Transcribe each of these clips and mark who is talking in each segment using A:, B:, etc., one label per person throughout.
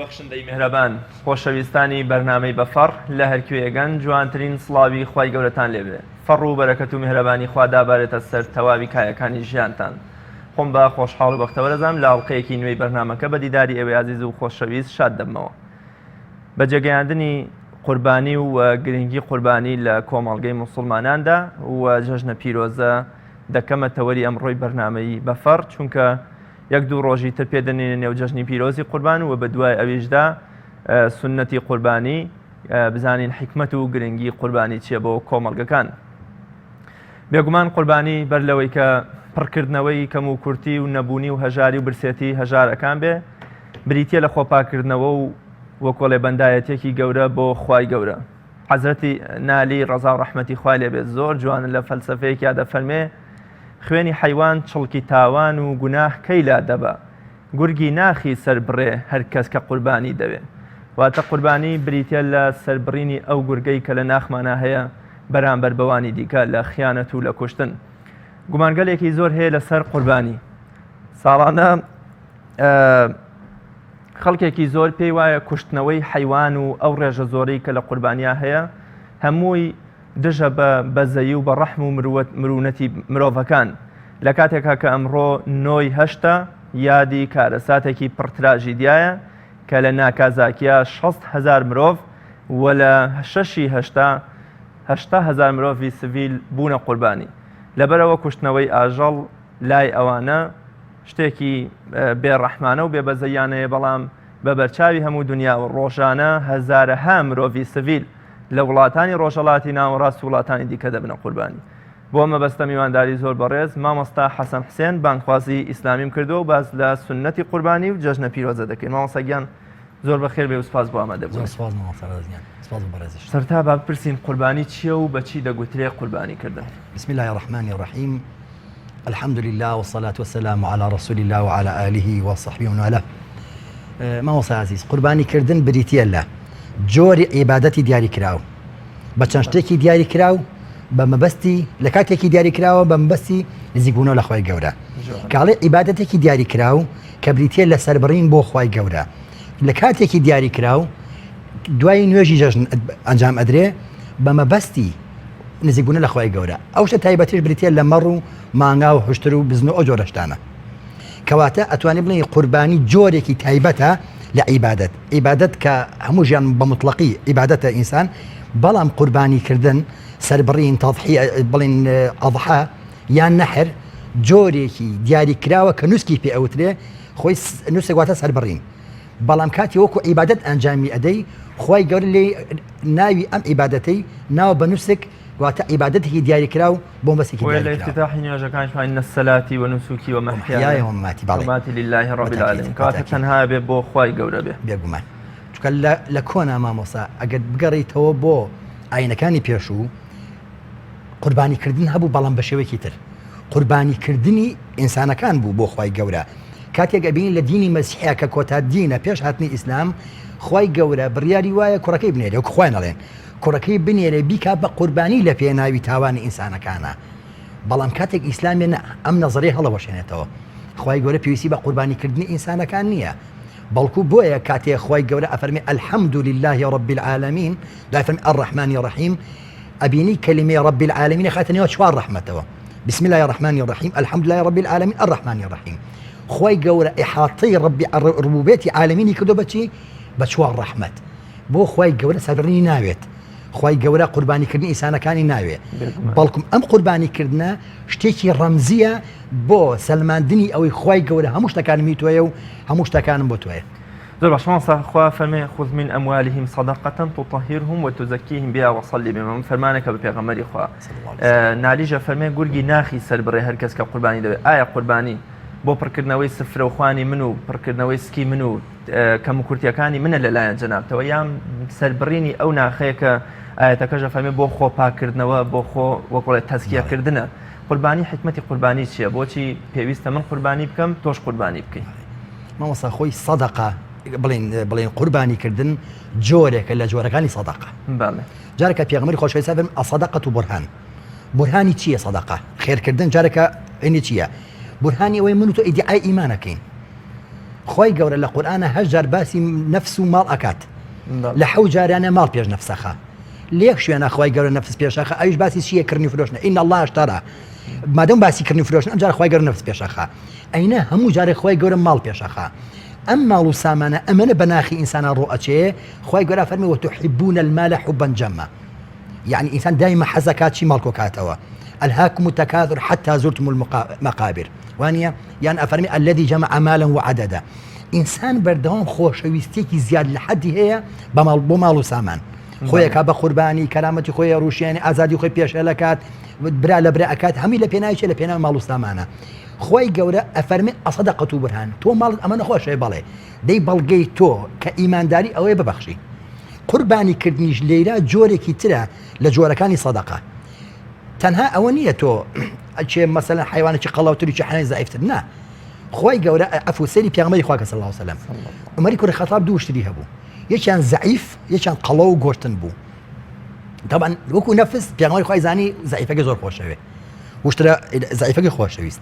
A: بەخشندەی میهرەبان، خۆشەویستانی بەرنامەی بەفەڕ لە هەرکوێیەگەن جوانترین سڵاوی خوای گەورەتان لێبێ، فەڕ و بەرەکەت و میهرەبانی خوا دابارێتە سەر تەواوی کایەکانی ژیانتان. خۆم بە خۆشحاڵ و بەختەوەر ئەزانم لە ئەڵقەیەکی نوێی بەرنامەکە بە دیداری ئێوەی ئازیز و خۆشەویست شاد دەبمەوە. بەجێگەیاندنی قوربانی و گرنگی قوربانی لە کۆمەڵگەی موسڵماناندا و جەژنە پیرۆزە دەکەمە تەوەری ئەمڕۆی بەرنامەی بەفەڕ چونکە یەک دوو ڕۆژی تر پێ دەنێنە نێو جەژنی پیرۆزی قوربان و بە دوای ئەویشدا سوننەتی قوربانی بزانین حیکمەت و گرنگی قوربانی چییە بۆ کۆمەڵگەکان. بێگومان قوربانی بەر لەوەی کە پڕکردنەوەی کەم و کورتی و نەبوونی و هەژاری و برسێتی هەژارەکان بێ بریتە لە خۆپاکردنەوە و وەکۆڵێ بەندایەتێکی گەورە بۆ خوای گەورە. حەزرەتی نالی ڕەزا و ڕەحمەتی خوای لێ بێت زۆر جوانە لە فەلسەفەیەکیا دەفەرمێ خوێنی حەیوان چڵکی تاوان و گوناه کەی لا دەبا گورگی ناخی سەر بڕێ هەر کەس کە قوربانی دەوێ واتە قوربانی بریتە لە سەربڕینی ئەو گورگەی کە لە ناخمانا هەیە بەرامبەر بەوانی دیکە لە خیانەت و لە کوشتن گومانگەلێکی زۆر هەیە لەسەر قوربانی ساڵانە خەڵکێکی زۆر پێی وایە کوشتنەوەی حەیوان و ئەو ڕێژە زۆرەی کە لە قوربانیا هەیە هەمووی دژە بە بەزەیی و بە ڕەحم و مروەت مرونەتی مرۆڤەکان لە کاتێکا کە ئەمڕۆ نۆی هەشتە یادی کارەساتێکی پڕ تراژیدیایە کە لە ناکازاکیا 6 هەزار مرۆڤ و لە شەشی هەشتا 80 هەزار مرۆڤی سڤیل بوونە قوربانی لەبەرەوە کوشتنەوەی ئاژەڵ لای ئەوانە شتێکی بێ ڕەحمانە و بێ بەزەیانەیە، بەڵام بە بەرچاوی هەموو دونیاوە ڕۆژانە هەزارەها مرۆڤی سڤیل لە وڵاتانی ڕۆژهەڵاتی ناوەڕاست و وڵاتانی دیکە دەبنە قوربانی. بۆ ئەم مەبەستە میوانداری زۆر بەڕێز مامۆستا حەسەن حسێن بانگخوازی ئیسلامیم کردووە و باس لە سوننەتی قوربانی و جەژنە پیرۆزە دەکەین. مامۆستا گیان زۆر بەخێر بێ و سپاس بۆ ئامادەبوونت.
B: زۆر سپاس مامۆستا ڕێز گیان. سپاس بۆ بەڕێزیش.
A: سەرەتا با بپرسین قوربانی چییە و بە چی دەگوترێ قوربانی کردن؟
B: بسم اللە الرحمن الرحیم الحمد للە والصلاة والسلام علی رسول اللە وعلی آله وصحبه ومن والاه مامۆستا ئازیز قوربانی کردن بریتییە لە جۆری عیبادەتی دیاری کراو بە چەند شتێکی دیاری کراو بە مەبەستی لە کاتێکی دیاری کراوە بە مەبەستی نزیکبوونەوە لە خوای گەورە کاڵێ عیبادەتێکی دیاری کراو کە بریتییە لە سەربڕین بۆ خوای گەورە لە کاتێکی دیاری کراو دوای نوێژی جەژن ئەنجام ئەدرێ بە مەبەستی نزیکبوونە لە خوای گەورە ئەو شتە تایبەتیش بریتییە لە مەڕ و مانگا و حشتر و بزن و ئەو جۆرە شتانە کەواتە ئەتوانی بڵێ قوربانی جۆرێکی تایبەتە لە عیبادەت عیبادەت کە هەموو ژیان بە مطلقی عیبادەتە ئینسان بەڵام قوربانی کردن سەربڕین تەضحیە بڵین ئەضحا یان نەحر جۆرێکی دیاری کراوە کە نوسکی پێ ئەوترێ خۆی نوسێک واتە سەربڕین بەڵام کاتی وەکو عیبادەت ئەنجامی ئەدەی خوای گەورە لێی ناوی ئەم عیبادەتەی ناوە بە نوسک واتە عیبادەتێکی دیاریکراو بۆ مەبەستێکی
A: بۆیە لە
B: دیاریکراو.
A: افتتاحی نوێژەکانیشمان ان صلاتی و نسکی و محیای
B: ومحیای ومماتی بەڵێ
A: ومماتی لله رب
B: بەتاکید
A: العالمین کەواتە
B: بەتاکید
A: تەنها ئەبێ بۆ خوای گەورە بێ.
B: بێگومان چونکە لە لە کۆنا مامۆستا ئەگەر بگەڕێیتەوە بۆ ئاینەکانی پێشوو قوربانی کردن هەبوو بەڵام بە شێوەیەکی تر قوربانی کردنی ئینسانەکان بوو بۆ خوای گەورە کاتێک ئەبینین لە دینی مەسیحیا کە کۆتا دینە پێش هاتنی ئیسلام خوای گەورە بڕیاری وایە کوڕەکەی بنێرێ وەک خۆیان ئەڵێن کوڕەکەی بنێرێ بیکا بە قوربانی لە پێناوی تاوانی ئینسانەکانە بەڵام کاتێک ئیسلامیە نا ئەم نەزەریە هەڵەوەشێنێتەوە خوای گەورە پێویستی بە قوربانی کردنی ئینسانەکان نییە بەڵکو بۆیە کاتێ خوای گەورە ئەفەرمێ الحمد لله رب العالمین دوای فەرمی الرحمن الرحیم ئەبینی کەلیمەی رب العالمین ئەخاتە نێوان چوار ڕەحمەتەوە بسم الله الرحمن الرحیم الحمد لله رب العالمین الرحمن الرحیم خوای گەورە ئیحاطەی ڕەبی ڕبوبێتی عالمینی کردو بەچی بە چوار ڕەحمەت بۆ خوای گەورە سەربڕینی ناوێت خوای گەورە قوربانیکردنی ئینسانەکانی ناوێ بەڵکم ئەم قوربانیکردنە شتێکی ڕەمزیە بۆ سەلماندنی ئەوەی خوای گەورە هەموو شتەکانم هی تۆیە و هەموو شتەکانم بۆ تۆیە.
A: زۆر باش مامۆستا خوا فەرمێ خذ من اموالهم صدقة تطهرهم وتزکیهم بها وصل بهم ئەمە فەرمانێکە بە پێغەمبەری خوا نالیژە فەرمێ گورگی ناخی سەر بڕێ هەر کەس کە قوربانی دەوێت ئایا قوربانی بۆ پڕکردنەوەی سفرە و خوانی من و پڕکردنەوەی سکی من و کەم و کورتیەکانی منە لەلایەن جەنابتەوە یان سەربڕینی ئەو ناخەیە کە ئاەتەکەژە فەرمێ بۆ خۆ پاکردنەوە بۆ خۆ وەکڵێ تەزکیەکردنە قوربانی حکمەتی قوربانی چییە بۆچی پێویستە من قوربانی بکەم تۆش قوربانی بکەیت
B: مامۆستا خۆی سەدەقە بڵێن بڵێن قوربانی کردن جۆرێکە لە جۆرەکانی سەدەقە
A: بەڵێ
B: جارێکە پێغەمبەری خۆشەویست فەرمی الصدقە برهان بورهانی چییە سەدەقە خێرکردن جارێکە ئینی چییە بورهانی ئەوەی من و تۆ ئیدعای ئیمانەکەین. خوای گەورە لە قورئانا هەشت جار باسی نەفس و ماڵ ئەکات لە حەو جارانە ماڵ پێش نەفسەخە لە یەک شوێنە خوای گەورە نەفس پێشەخە ئەویش باسی چییە کڕنی فرۆشتنە إن الله اشترى مادەم باسی کڕنی فرۆشتن ئەم جار خوای گەورە نەفس پێشەخە ئەینە هەموو جارێک خوای گەورە ماڵ پێشەخە ئەم ماڵ و سامانە ئەمەنە بە ناخی ئینسانە ڕۆ ئەچێ خوای گەورە فەرمی وتحبون المال حبا جما یەعنی ئینسان دایمە حەزەکات چی ماڵ کۆکاتەوە الهاکم التکاثر حتی زرتم المقابر وانە یان ئەفەرمی الذي جمع مالا وعددا ئینسان بەردەوام خۆشەویستێکی زیاد لە حەدی هەیە بە ماڵ بۆ ماڵ و سامان خۆیەکە بە قوربانی کەرامەتی خۆی ڕوشیانی ئازادی خۆی پێشێلەکات برا لە برا ئەکات هەمی لە پێناوی لە پێناو ماڵ و سامانە خۆی گەورە ئەفەرمی ئەسەدەقەت و برهان تۆ ماڵت ئەمە نەخۆشەیە بەڵێ دەی بەڵگەی تۆ کە ئیمانداری ئەوەیە ببەخشی قوربانی کردنیش لێرە جۆرێکی ترە لە جۆرەکانی سەدەقە تەنها ئەوە نییە تۆ ئەچێ مەسەلەن حیوانێکی قەڵەوتری چ حیوانی زەعیفتر نا خۆی گەورە عەفو سەیری پێغەمبەری خوا کە صلی الله علیه وسلم عومەری کوڕی خەتاب دوو شتری هەبوو یەکیان زەعیف یەکیان قەڵەو و گۆشتن بوو طبعا وەکو نەفس پێغەمبەری خوای زانی زەعیفەکە زۆر خۆشەوێ وشترە زەعیفەکە خۆشەویست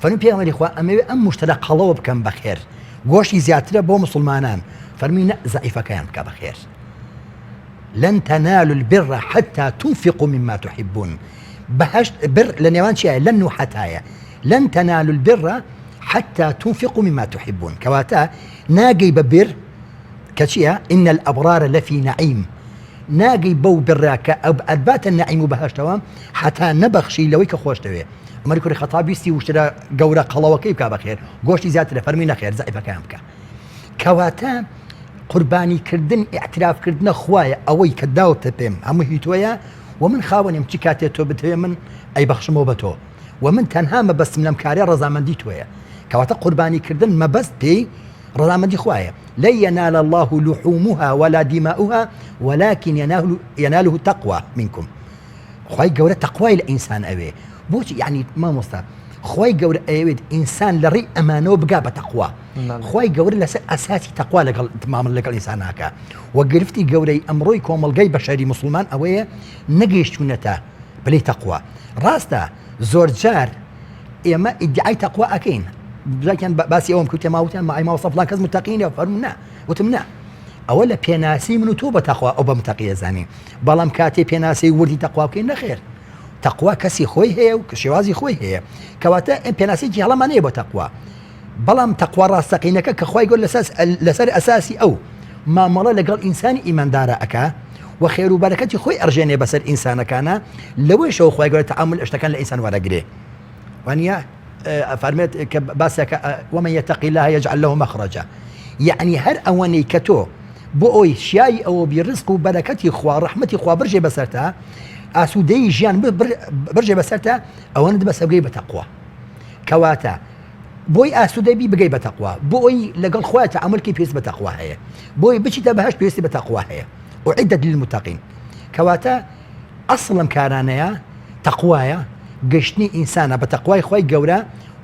B: فەرمی پێغەمبەری خوا ئەمەوێ ئەم مشترە قەڵەوە بکەم بەخێر گۆشتی زیاترە بۆ مسلمانان فەرمی نە زەعیفەکەیان بکە بەخێر لن تنالوا البر حتى تنفقوا مما تحبون بەهەشت بر لە نێوان چیایە لن و حتایە لن تنالوا البر حتى تنفقوا مما تحبون کەواتە ناگەی بە بر کە چییە إن الأبرار لفي نعيم ناگەی بەو بڕە کە ئەتباتە نەعیم و بەهەشتەوە حتا نەبەخشی لەوەی کە خۆشتەوێ عومەری کوڕی خەتاب ویستی وشترە گەورە قەڵەوەکەی بکا بەخێر گۆشتی زیاترە فەرمی نەخێر زەعیفەکەیان بکە کەواتە قوربانی کردن ئیعتراف کردنە خوایە ئەوەی کە داوتە پێم هەموو هی تۆیە و من خاوەنیم چ کاتێ تۆ بتەوێ من ئەیبەخشمەوە بە تۆ و من تەنها مەبەستم لەم کارە ڕەزامەندی تۆیە کەواتە قوربانی کردن مەبەست پێی ڕەزامەندی خوایە لن ينال الله لحومها ولا دماؤها ولكن يناله, يناله التقوى منكم خوای گەورە تەقوای لە ئینسان ئەوێ بۆچی یعنی مامۆستا خوای گەورە ئەیەوێت ئینسان لە ڕێی ئەمانەوە بگا بە تەقوا خوای گەورە لەسەر ئەساسی تەقوا لەگەڵ مامەڵە لەگەڵ ئینسان ناکا و گرفتی گەورەی ئەمڕۆی کۆمەڵگەی بەشەری موسڵمان ئەوەیە نەگەیشتوونەتە پلەی تەقوا ڕاستە زۆرجار ئێمە ئیدعای تەقوا ئەکەین بزاکیان باسی ئەوم کوتێ ماوتیان ما ئەی ماوەسە فڵان کەس متەقینە فەرموو نا وتم نا ئەوە لە پێناسی من و تۆ بە تەقوا ئەو بە متەقی ئەزانین بەڵام کاتێ پێناسەی وردی تەقوا بکەین نەخێر تەقوا کەسی خۆی هەیە و شێوازی خۆی هەیە کەواتە ئەم پێناسەیەکی هەڵەمان هەیە بۆ تەقوا بەڵام تەقوا ڕاستەقینەکە کە خوای گەورە لەسەر ئەساسی ئەو مامەڵە لەگەڵ ئینسانی ئیماندارە ئەکا و خێر و بەرەکەتی خۆی ئەڕژێنێ بەسەر ئینسانەکانە لەوەیشەوە خوای گەورە تەعامول شتەکان لە ئینسان وەرەگرێ وانە فەرمێت کە باسەکە ومن يتق الله يجعل له مخرجا یعنی هەر ئەوەنەی کە تۆ بۆ ئەوی شیایی ئەوە بی ڕزق و بەرەکەتی خوا ڕەحمەتی خوا برژێ بەسەرتا ئاسوودەی ژیان برژێ بەسەرتا ئەوەنت بەسە بگەی بە تەقوا کەواتە بۆی ئاسوودە بی بگەی بە تەقوا بۆ ئەوی لەگەڵ خۆیان تەعامول کەی پێویست بە تەقوا هەیە بۆی بچیتە بەهەشت پێویستی بە تەقوا هەیە أعدت للمتقین کەواتە ئەسڵ لەم کارانەیە تەقوایە گەشتنی ئینسانە بە تەقوای خوای گەورە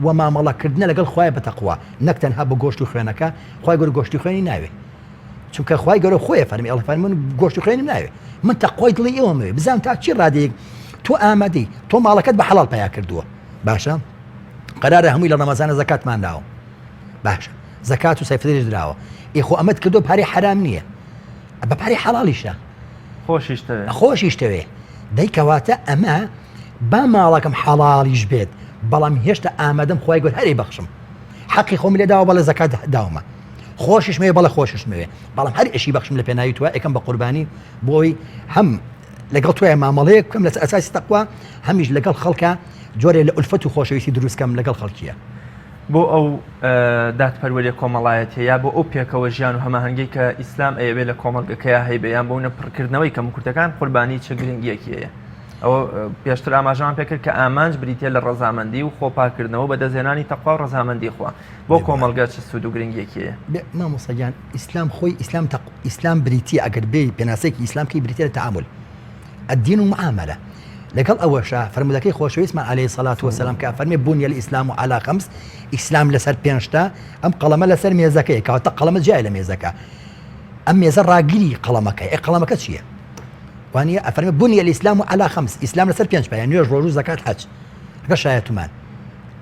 B: و مامەڵەکردنە لەگەڵ خوایە بە تەقوا نەک تەنها بە گۆشت و خوێنەکە خوای گەورە گۆشتی خوێنی ناوێ چونکە خوای گەورە خۆی فەرمی ئەڵ فەرمون گۆشت و خوێنم ناوێ من تەقوای دڵی ئێوەمەوێ بزانم تا چی ڕادەیەک تۆ ئامادەی تۆ ماڵەکەت بە حەڵال پیا کردووە باشە قەرارە هەمووی لە ڕەمەزانە زەکاتمان داوە باشە زەکات و سەفرش دراوە ئی خۆ ئەمەت کردو پارەی حرام نییە بە پارەی حەڵالیشە
A: خۆشیشتەوێ
B: خۆشیشتەوێ دەی کەواتە ئەمە با ماڵەکەم حەڵاڵیش بێت بەڵام هێشتا ئامادەم خوای گەورە هەرێ بەخشم حەقی خۆم لێداوە بەڵێ زەکات داومە خۆشیشمەوێ بەڵێ خۆششمەوێ بەڵام هەر ئەشی بەخشم لە پێناوی توە ئەکەم بە قوربانی بۆی هەم لەگەڵ تۆیە مامەڵەیەک بکەم لەسەر ئەساسی تەقوا هەمیش لەگەڵ خەڵکە جۆرێ لە ئولفەت و خۆشەویستی دروست کەم لەگەڵ خەڵکیە.
A: بۆ ئەو دادپەروەریە کۆمەڵایەتیە یا بۆ ئەو پێکەوە ژیان و هەماهەنگی کە ئیسلام ئەیەوێ لە کۆمەڵگەکەیا هەیبێ یان بۆ نە پڕکردنەوەی کەموکورتەکان قوربانی چ گرنگیەکی هەیە؟ ئەوە پێشتر ئاماژەمان پێکرد کە ئامانج بریتە لە ڕەزامەندی و خۆپاکردنەوە بە دەستهێنانی تەقوا و ڕەزامەندی خوا بۆ کۆمەڵگە چ سوود و گرنگیەکی هەیە؟
B: مامۆستا گیان ئیسلام خۆی ئیسلام تەق ئیسلام بریتیە ئەگەر بێی پێناسەیەکی ئیسلام کەی بریتیە لە تعامل الدین معاملە لەگەڵ ئەوەشا فەرموودەکەی خۆشەویستمان عەلەیهی سەلات وەسەلام کە فەرمی بونی الاسلام علی خمس ئیسلام لەسەر پێنج شتە ئەم قەڵەمە لەسەر مێزەکەیە کەواتە قەڵەمە جیایە لە مێزەکە ئەم مێزە ڕاگری قەڵەمەکە ئێ قەڵەمەکە چییە وانە ئەفەرمێ بني الإسلام على خمس ئیسلام لەسەر پێنج پایە نوێژ ڕۆژوو زەکات حەج لەگەڵ شایەتومان.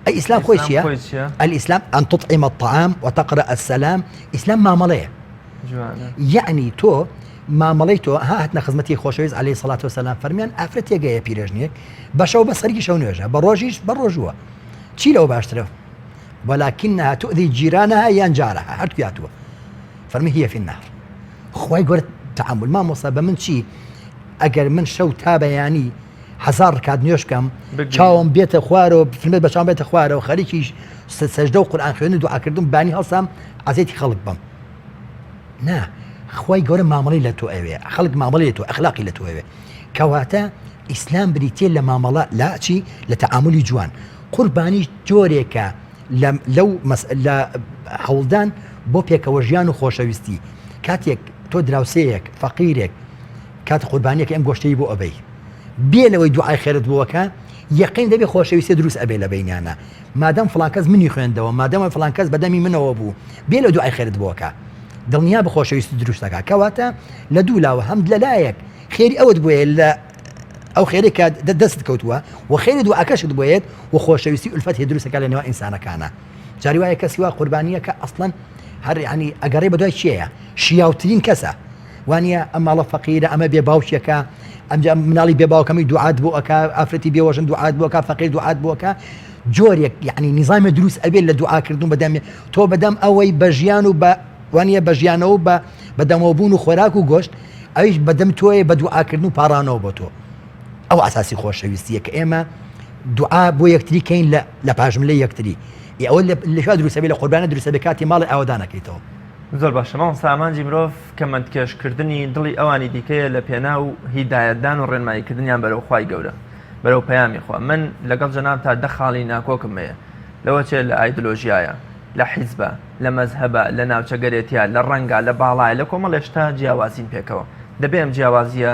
B: ئەی ئیسلام خۆی چییە؟ الإسلام أن تطعم الطعام وتقرأ السلام ئیسلام مامەڵەیە یەعنی تۆ مامەڵەی تۆ ها هاتنە خزمەتی خۆشەویست عەلەیهی سەڵات وسەلام فەرمیان ئافرەتێک هەیە پیرێژنێک بە شەو بە سەرکی شەو نوێژە بە ڕۆژیش بە ڕۆژووە چی لەوە باشترە ولكنها تؤذي جيرانها یان جارها هەردووکی هاتووە فەرمی هي في النار خوای گەورە تعامل مامۆستا بە من چی ئەگەر من شەو تا بەیانی هەزار ڕکات نوێژ بکەم چاوم بێتە خوارەوە فرمێت بە چاوم بێتە خوارەوە خەریکیش سەجدە و قورئان خوێندن و دوعاکردن بانی هەڵسام عەزێتی خەڵک بم نا خوای گەورە مامەڵەی لە تۆ ئەوێ خەڵک مامەڵەی لە تۆ ئەخلاقی لە تۆ ئەوێ کەواتە ئیسلام بریتە لە مامەڵە لە چی لە تەعاملی جوان قوربانی جۆرێکە لەو لە هەوڵدان بۆ پێکەوە ژیان و خۆشەویستی کاتێک تۆ دراوسەیەک فەقیرێک کات قوربانیەکە ئەم گۆشتەی بۆ ئەبەی بێ لەوەی دوعای خێرت بۆکە یەقین دەبێ خۆشەویستی دروست ئەبێ لە بینیانە مادەم فڵان کەس منی خوێندەوە مادەمە فڵان کەس بەدەمی منەوە بوو بێ لە دوعای خێرت بۆکە دڵنیا بە خۆشەویستی دروست دەکا کەواتە لە دوو لاوە هەم لەلایەک خێری ئەوت بۆیە لە ئەو خێرێک کە دەست کەوتووە و خێری دوعاکەشت بۆیێت و خۆشەویستی ئولفەت هێ دروستەکە لە نێوان ئینسانەکانە جاری وایە کەسی وا قوربانیەکە ئەسڵەن هەر ینی ئەگەڕێ بەدوای چیەیە شیاوترین کەسە وانە ئەم ماڵە فەقیرە ئەمە بێ باوکێکە ئەمجا مناڵی بێ باوکەمی دوعات بۆ ئەک ئافرەتی بێوەژن دوعات بۆ ئەک فەقیر دوعات بۆ ئەک جۆرێک یعنی نیزامی دروست ئەبێت لە دوعاکردن بەدەم تۆ بەدەم ئەوەی بە ژیان و بە وانە بە ژیانەوە بە بەدەمەوە بوون و خۆراک و گۆشت ئەویش بەدەم تۆیە بە دوعاکردن و پاڕانەوە بۆ تۆ ئەو ئاساسی خۆشەویستیە کە ئێمە دوعا بۆ یەکتری کەین لە لە پاژملەی یەکتری ئەوە لە دروستەبێ لە قوربانە دروستەبێ کاتی ماڵی ئاوەدانەکەیتەوە
A: زۆر باشە مامۆستا ئامانجی مرۆڤ کەمەندکێشکردنی دڵی ئەوانی دیکەیە لە پێناو هیدایەتدان و ڕێنماییکردنیان بەرەو خوای گەورە بەرەو پەیامی خوا من لەگەڵ جەنابتا دە خاڵی ناکۆکم هەیە لەوە چێ لە ئایدلۆژیایە لە حیزبە لە مەزهەبە لە ناوچەگەرێتیە لە ڕەنگە لە باڵایە لە کۆمەڵێ شتا جیاوازین پێکەوە دەبێ ئەم جیاوازیە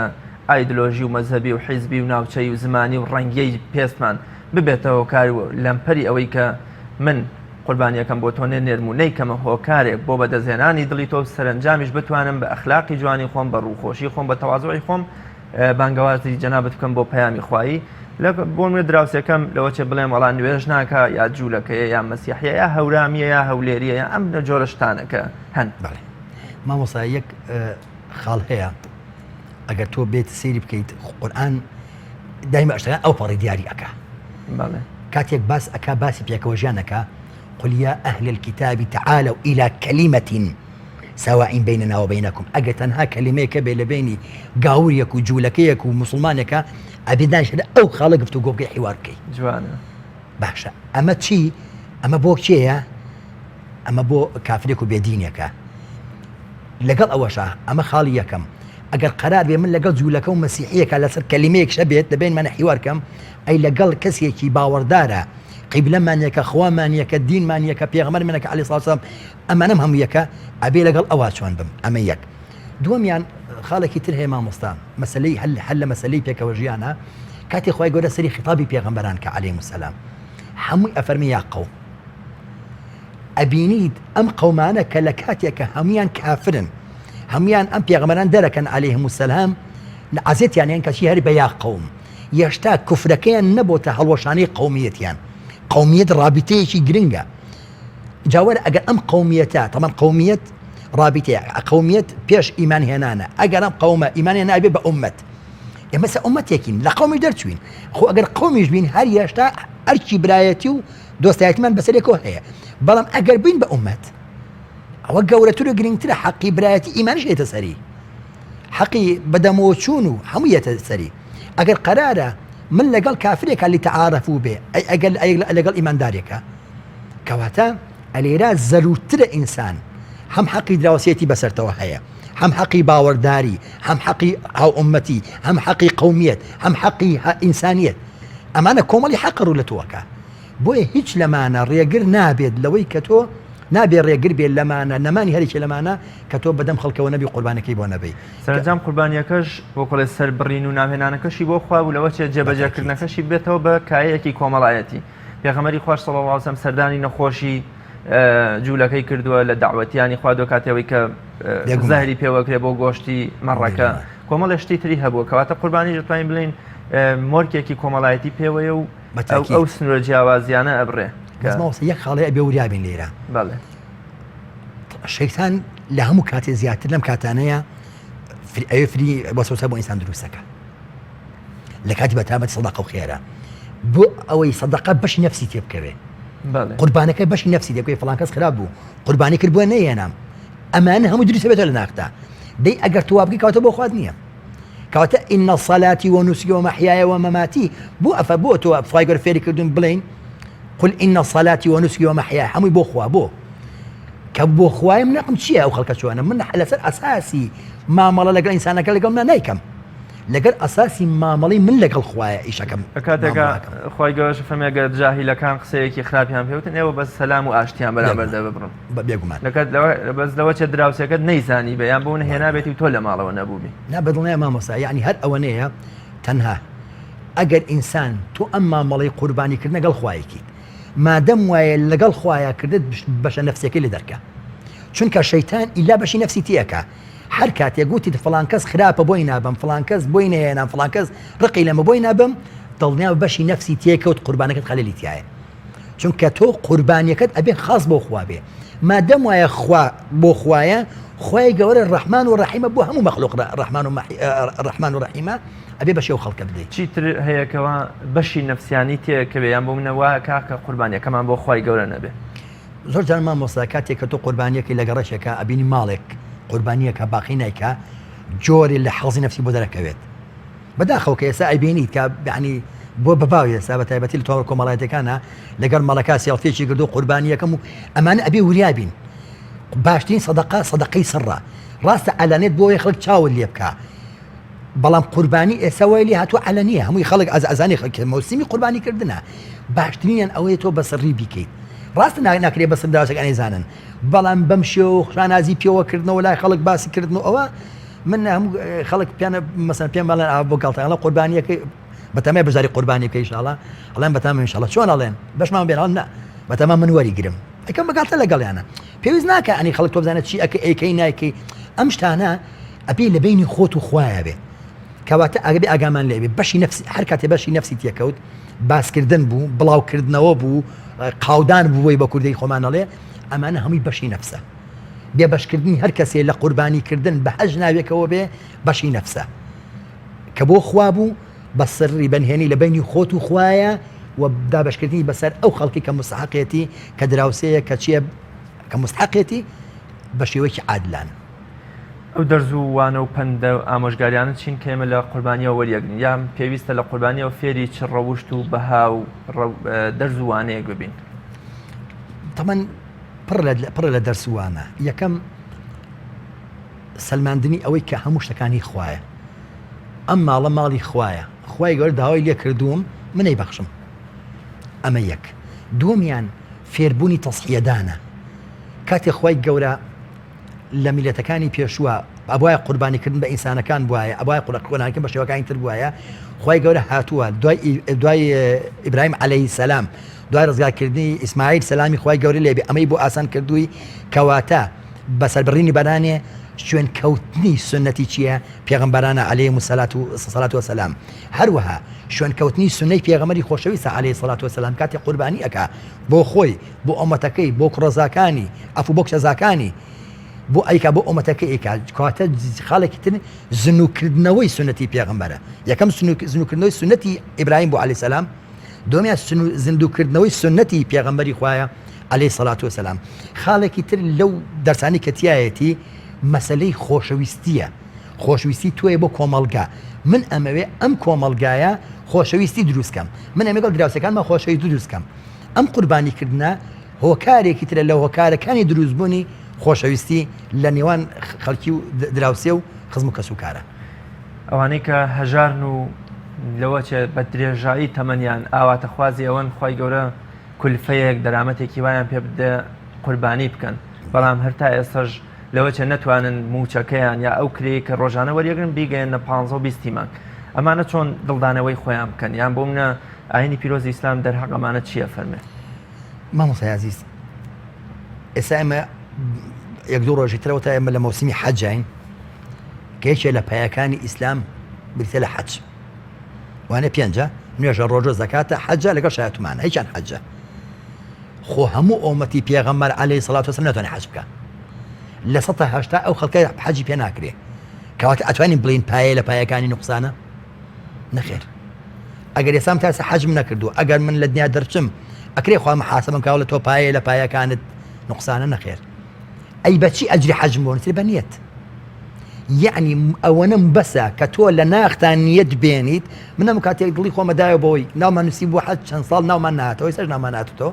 A: ئایدلۆژی و مەزهەبی و حیزبی و ناوچەیی و زمانی و ڕەنگیەی پێستمان ببێتە هۆکار و لەمپەری ئەوەی کە من قوربانیەکەم بۆ تۆ نەنێرم و نەیکەمە هۆکارێک بۆ بەدەستهێنانی دڵی تۆ و سەرەنجامیش بتوانم بە ئەخلاقی جوانی خۆم بە ڕووخۆشی خۆم بە تەوازوعی خۆم بانگەوازی جەنابت بکەم بۆ پەیامی خوایی لە بۆ نوێ دراوسێکەم لەوە چێ بڵێم وەڵا نوێژ ناکە یا جوولەکەیە یا مەسیحیە یا هەورامیە یا هەولێریە یا ئەم جۆرە شتانەکە هەن.
B: بەڵێ مامۆستا یەک خاڵ هەیە ئەگەر تۆ بێت سەیری بکەیت قورئان دایمە ئەشتەکان ئەو پەڕی دیاری ئەکا کاتێک باس ئەکا باسی پێکەوە ژیان ئەکا قل يا أهل الكتاب تعالوا إلى كلمة سواء بيننا وبينكم ئەگەر تەنها کەلیمەیەکە بێ لە بینی گاوریەک و جوولەکەیەک و مسلمانێکە ئەبێ دانیشە ئەو خاڵە گفتوگۆ بکەی حیوار بکەی
A: جوانە
B: باشە ئەمە چی ئەمە بۆ کێیە ئەمە بۆ کافرێک و بێدینێکە لەگەڵ ئەوەشا ئەمە خاڵی یەکەم ئەگەر قەرار بێ من لەگەڵ جوولەکە و مەسیحیەکە لەسەر کەلیمەیەک شەبێت لە بینمانە حیوار کەم ئەی لەگەڵ کەسێکی باوەڕدارە قیبلەمان یەکە خوامان یەکە دینمان یەکە پێغەمبەر منەکە عەلەیهی سڵاو سلام ئەمانەم هەموو یەکە ئەبێ لەگەڵ ئەوا چۆن بم ئەمە یەک دووەمیان خاڵێکی تر هەیە مامۆستا مەسلەی هەل هەل لە مەسلەی پێکەوە ژیانە کاتی خوای گەورە سەری خیتابی پێغەمبەران کە عەلەیهم السلام هەمووی ئەفەرمی یا قەوم ئەبینیت ئەم قەومانە کە لە کاتێکە هەموویان کافرن هەموویان ئەم پێغەمبەران دەرەکەن عەلەیهم السلام عەزێتیان یان کەچی هەر بە یا قەوم یەشتا کوفرەکەیان نەبۆتە هەڵوەشانەی قەومیەتیان قەومیەت ڕابیتەیەکی گرنگە جاوەر ئەگەر ئەم قەومیەتە تەمان قەومیەت ڕابیتەیە قەومیەت پێش ئیمان هێنانە ئەگەر ئەم قەومە ئیمان هێنابێ بە ئومەت ئێمە سە ئومەتێکین لە قەومی دەرچوین خۆ ئەگەر قەومیش بین هەر یەشتا ئەرکی برایەتی و دۆستایەتیمان بەسەرێکەوە هەیە بەڵام ئەگەر بووین بە ئومەت ئەوە گەورەتر و گرنگترە حەقی برایەتی ئیمانش یێتە سەری حەقی بەدەمەوە چوون و هەموو یەتە سەری ئەگەر قەرارە من لەگەڵ کافرێکا لتعارفوا بێ ئەی ئەگەر لەگەڵ ئیماندارێکە کەواتە ئەلێرا زەرورترە ئینسان هەم حەقی دراوسێتی بەسەرتەوە هەیە هەم حەقی باوەڕداری هەم حەقی هاوئومەتی هەم حەقی قەومیەت هەم حەقی ئینسانیەت ئەمانە کۆمەڵی حەقە ڕوو لە تۆ ئەکا بۆیە هیچ لەمانە ڕێگر نابێت لەوەی کە تۆ نابێ ڕێگر بێت لەمانە نەمانی هەرێکی لەمانە کە تۆ بەدەم خەڵکەوە نەبی قوربانەکەی بۆ نەبەی.
A: سەرەنجام قوربانیەکەش وەکڵێ سەربڕین و ناوهێنانەکەشی بۆ خوا بوو لەوە چێ جێبەجێکردنەکەشی بێتەوە بە کایەیەکی کۆمەڵایەتی پێغەمبەری خواش صلی اللە علیه وسلم سەردانی نەخۆشی جوولەکەی کردووە لە داوەتیانی خواردوە کاتێەوەی کە زەهری پێوەکرێ بۆ گۆشتی مەڕەکە کۆمەڵێ شتی تری هەبووە کەواتە قوربانی دەتوانین بڵین مۆرکێکی کۆمەڵایەتی پێوەیە و ئەو سنوورە جیاوازیانە ئەبڕێ.
B: بەس مامۆستا یەک خاڵێ ئەبێ وریا بین لێرە.
A: بەڵێ.
B: شەیتان لە هەموو کاتێ زیاتر لەم کاتانەیە ئەوێ فری وەسوسە بۆ ئینسان دروستەکە لە کاتی بەتابەت سەدەقە و خێرە بۆ ئەوەی سەدەقە بەشی نەفسی تێ بکەوێ قوربانەکە بەشی نەفسی دەکەوێ فڵان کەس خراپ بوو قوربانی کرد بۆ نەیەنام ئەمانە هەموو دروستە بێتە لە ناختا دەی ئەگەر توا بکەی کەواتە بۆ خوات نییە کەواتە إن صلاتي ونسكي ومحياي ومماتي بۆ ئەفە بۆ تۆ خوای گەورە فێری کردوون بڵێین قل إن صلاتي ونسكي ومحياي هەمووی بۆ خوا بۆ کە بۆ خوای من نەقم چییە ئەو خەڵکە چۆنە من لەسەر ئەساسی مامەڵە لەگەڵ ئینسانەکە لەگەڵ من نایکەم لەگەر ئەساسی مامەڵی من لەگەڵ خوایە ئیشەکەم
A: کاتێکە خوای گەورەش فەرمی گەر جاهیلەکان قسەیەکی خراپیان پێوتن ئێوە بەس سەلام و ئاشتیان بەرامبەر دەبڕن
B: بێگومان
A: لەکات بەس لەوە چێ دراوسێکەت نەیزانی بە یان بۆ هێنابێتی و تۆ لە ماڵەوە نەبووبی
B: نا بەدڵنیا مامۆستا یعنی هەر ئەوەنەیە تەنها ئەگەر ئینسان تۆ ئەم مامەڵەی قوربانی کردنە گەڵ خوایەکیت مادەم وایە لەگەڵ خوایا کردت بەشە نەفسیەکەی لێ دەرکە چونکە شەیتان ئیلا بەشی نەفسی تێکا هەر کاتێک گوتیت فڵان کەس خراپە بۆی نابەم فڵان کەس بۆی نەهێنام فڵان کەس ڕقی لەمە بۆی نابم دڵنیا بەشی نەفسی تێکەوت قوربانەکەت خەلەلی تایە چونکە تۆ قوربانیەکەت ئەبێ خاص بۆ خوا بێ مادەم وایە خوا بۆ خوایە خوای گەورە ڕەحمان و ڕەحیمە بۆ هەموو مەخلوق ڕەحمان و ڕەحمان و ڕەحیمە ئەبێ بەشی ئەو خەڵکە بدەیت.
A: چی تر هەیە کەوا بەشی نەفسیانی تێکەوێ یان بۆ منە وا کاکە قوربانیەکەمان بۆ خوای گەورە نەبێ؟
B: زۆر جار مامۆستا کاتێک کە تۆ قوربانیەکەی لە گەڕەکێکا ئەبینی ماڵێک قوربانیەکە باقی نایکا جۆرێ لە حەزی نەفسی بۆ دەرەکەوێت بەداخەوە کە ئێستا ئەیبینیت کە یعنی بۆ بە باو ئێستا بە تایبەتی لە تۆڕە کۆمەڵایەتەکانە لەگەڵ مەڵەکە سێڵفیەکی کردو قوربانیەکەم و ئەمانە ئەبێ وریا بین باشترین سەدەقە سەدەقەی سڕە ڕاستە ئەلانێت بۆ خەڵک چاوت لێ بکە بەڵام قوربانی ئێستا وای لێ هاتووە عەلەنیە هەمووی خەڵک ئەز ئەزانی خەڵک مەوسیمی قوربانی کردنە باشترینیان ئەوەیە تۆ بە سڕی بیکەیت ڕاستە ناکرێ بەسەر دراوسەکان ئەیزانن بەڵام بەم شێوە شانازی پێوەکردنەوە لای خەڵک باسی کردن و ئەوە من هەموو خەڵک پێیانە مەسەن پێم بەڵێن ئاوا بۆ گاڵتەیان قوربانیەکەی بەتەمای بەشداری قوربانی بکەی ئینشاڵا ئەڵێن بەتام ئینشاڵا چۆن ئەڵێن بەشمان بێن ئەڵێن نا بەتەما من وەری گرم ئەکەم بەگاڵتە لەگەڵیانە پێویست ناکە ئەنی خەڵک تۆ بزانێت چی ئەکە ئەیکەی نایکەی ئەم شتانە ئەبێ لە بەینی خۆت و خوایە بێ کەواتە ئەگەبێ ئاگامان لێ بێ بەشی نەفسی هەر کاتێ بەشی نەفسی تێکەوت باسکردن بوو بڵاوکردنەوە بوو قاودان بوو بۆی بە کوردەی خۆمان ئەڵێ ئەمانە هەمووی بەشی نەفسە بێ بەشکردنی هەر کەسێ لە قوربانی کردن بە هەر ناوێکەوە بێ بەشی نەفسە کە بۆ خوا بوو بە سڕی بەنهێنی لە بینی خۆت و خوایە و دابشکردنی بەسەر ئەو خەڵکی کە مستحقێتی کە دراوسەیە کە چییە کە مستحقێتی بە شێوەیەکی عادلانە.
A: ئەو دەرز و وانە و پەندە و ئامۆژگاریانە چین کە ئێمە لە قوربانیەوە وەریەگرین یان پێویستە لە قوربانیەوە فێری چ ڕەوشت و بەها و دەرز و وانەیەک ببین؟
B: تەمەن پڕ لە دەرس و وانە یەکەم سەلماندنی ئەوەی کە هەموو شتەکانی خوایە ئەم ماڵە ماڵی خوایە خوای گەورە داوای لێ کردووم منەی بەخشم ئەمە یەک دووەمیان فێربوونی تەسحیەدانە کاتێ خوای گەورە لە میلەتەکانی پێشووە ئەبوایە قوربانی کردن بە ئینسانەکان بوایە ئەبوایە قوربانیکردن بە شێوەکانی تر بوایە خوای گەورە هاتووە دوای دوای ئیبراهیم عەلەیهی سەلام دوای ڕزگارکردنی ئیسماعیل سەلامی خوای گەورە لێبێ ئەمەی بۆ ئاسان کردووی کەواتە بەسەربڕینی بەرانێ شوێن کەوتنی سنەتی چییە پێغەمبەرانە عەلەیهم سەلات و سەلات وسلام هەروەها شوێن کەوتنی سنەی پێغەمبەری خۆشەویستە عەلەیهی سەلات وسلام کاتێ قوربانی ئەکا بۆ خۆی بۆ ئۆمەتەکەی بۆ کوڕەزاکانی عەفو بۆ کچەزاکانی بۆ ئەیکا بۆ ئۆمەتەکەی ئەیکا کەواتە خاڵێکی تر زنوکردنەوەی سونەتی پێغەمبەرە یەکەم زنوکردنەوەی سونەتی ئیبراهیم بۆ عەلەیهی سەلام دومیان زیندووکردنەوەی سونەتی پێغەمبەری خوایە عەلەیهی سەلات وسلام خاڵێکی تر لەو دەرسانی کە تایەتی مەسلەی خۆشەویستیە خۆشویستی تۆیە بۆ کۆمەڵگا من ئەمەوێ ئەم کۆمەڵگایە خۆشەویستی دروستکەم من ئەمەگەڵ دراوسەکانمە خۆشەویستی دروستکەم ئەم قوربانی کردنە هۆکارێکی ترە لە هۆکارەکانی دروستبوونی خۆشەویستی لە نێوان خەڵکی و دراوسێ و خزم و کەسوکارە.
A: ئەوانەی کە هەژارن و لەوە چێ بە درێژایی تەمەنیان ئاواتەخوازی ئەوەن خوای گەورە کولفەیەک دەرامەتێکی وایان پێ بدە قوربانی بکەن بەڵام هەر تا ئێستاش لەوە چێ نەتوانن مووچەکەیان یا ئەو کرێی کە ڕۆژانە وەریەگرن بیگەیەننە پانزە و بیستی مانگ ئەمانە چۆن دڵدانەوەی خۆیان بکەن یان بۆ منە ئاینی پیرۆزی ئیسلام دەرهەق ئەمانە چییە فەرمێ؟
B: مامۆستای ئازیز ئێستا ئێمە یەک دوو ڕۆژی ترەوە تا ئێمە لە مەوسمی حەجین کە یەکێ لە پایەکانی ئیسلام بریتە لە حەج وانە پێنجە نوێژە ڕۆژۆ زەکاتە حەجە لەگەڵ شایەتمانە هیچیان حەجە. خۆ هەموو ئۆمەتی پێغەمبەر عەلەیهی سەڵات وەسەلام ناتوانێت حەج بکا. 80% ئەو خەڵکە حەجی پێ ناکرێ. کەواتە ئەتوانین بڵێین پایە لە پایەکانی نوقسانە؟ نەخێر. ئەگەر ئێستا من تا ئێستا حەجم نەکردووە، ئەگەر من لە دنیا دەرچم، ئەکرێ خوا محاسبەم کا وڵێ تۆ پایە لە پایەکانت نوقسانە؟ نەخێر. ئەی بەچی ئەجری حەجم بۆ نووسرێ؟ بە نیەت. یەعنی ئەوەنەم بەسە کە تۆ لە ناختا نیەت بێنیت من ئەم کاتێک دڵی خۆمە دایە بۆی ناومان نووسی بۆ حەج چەند ساڵ ناومان نهاتەوە ئێستاش ناومان نهاتوتەوە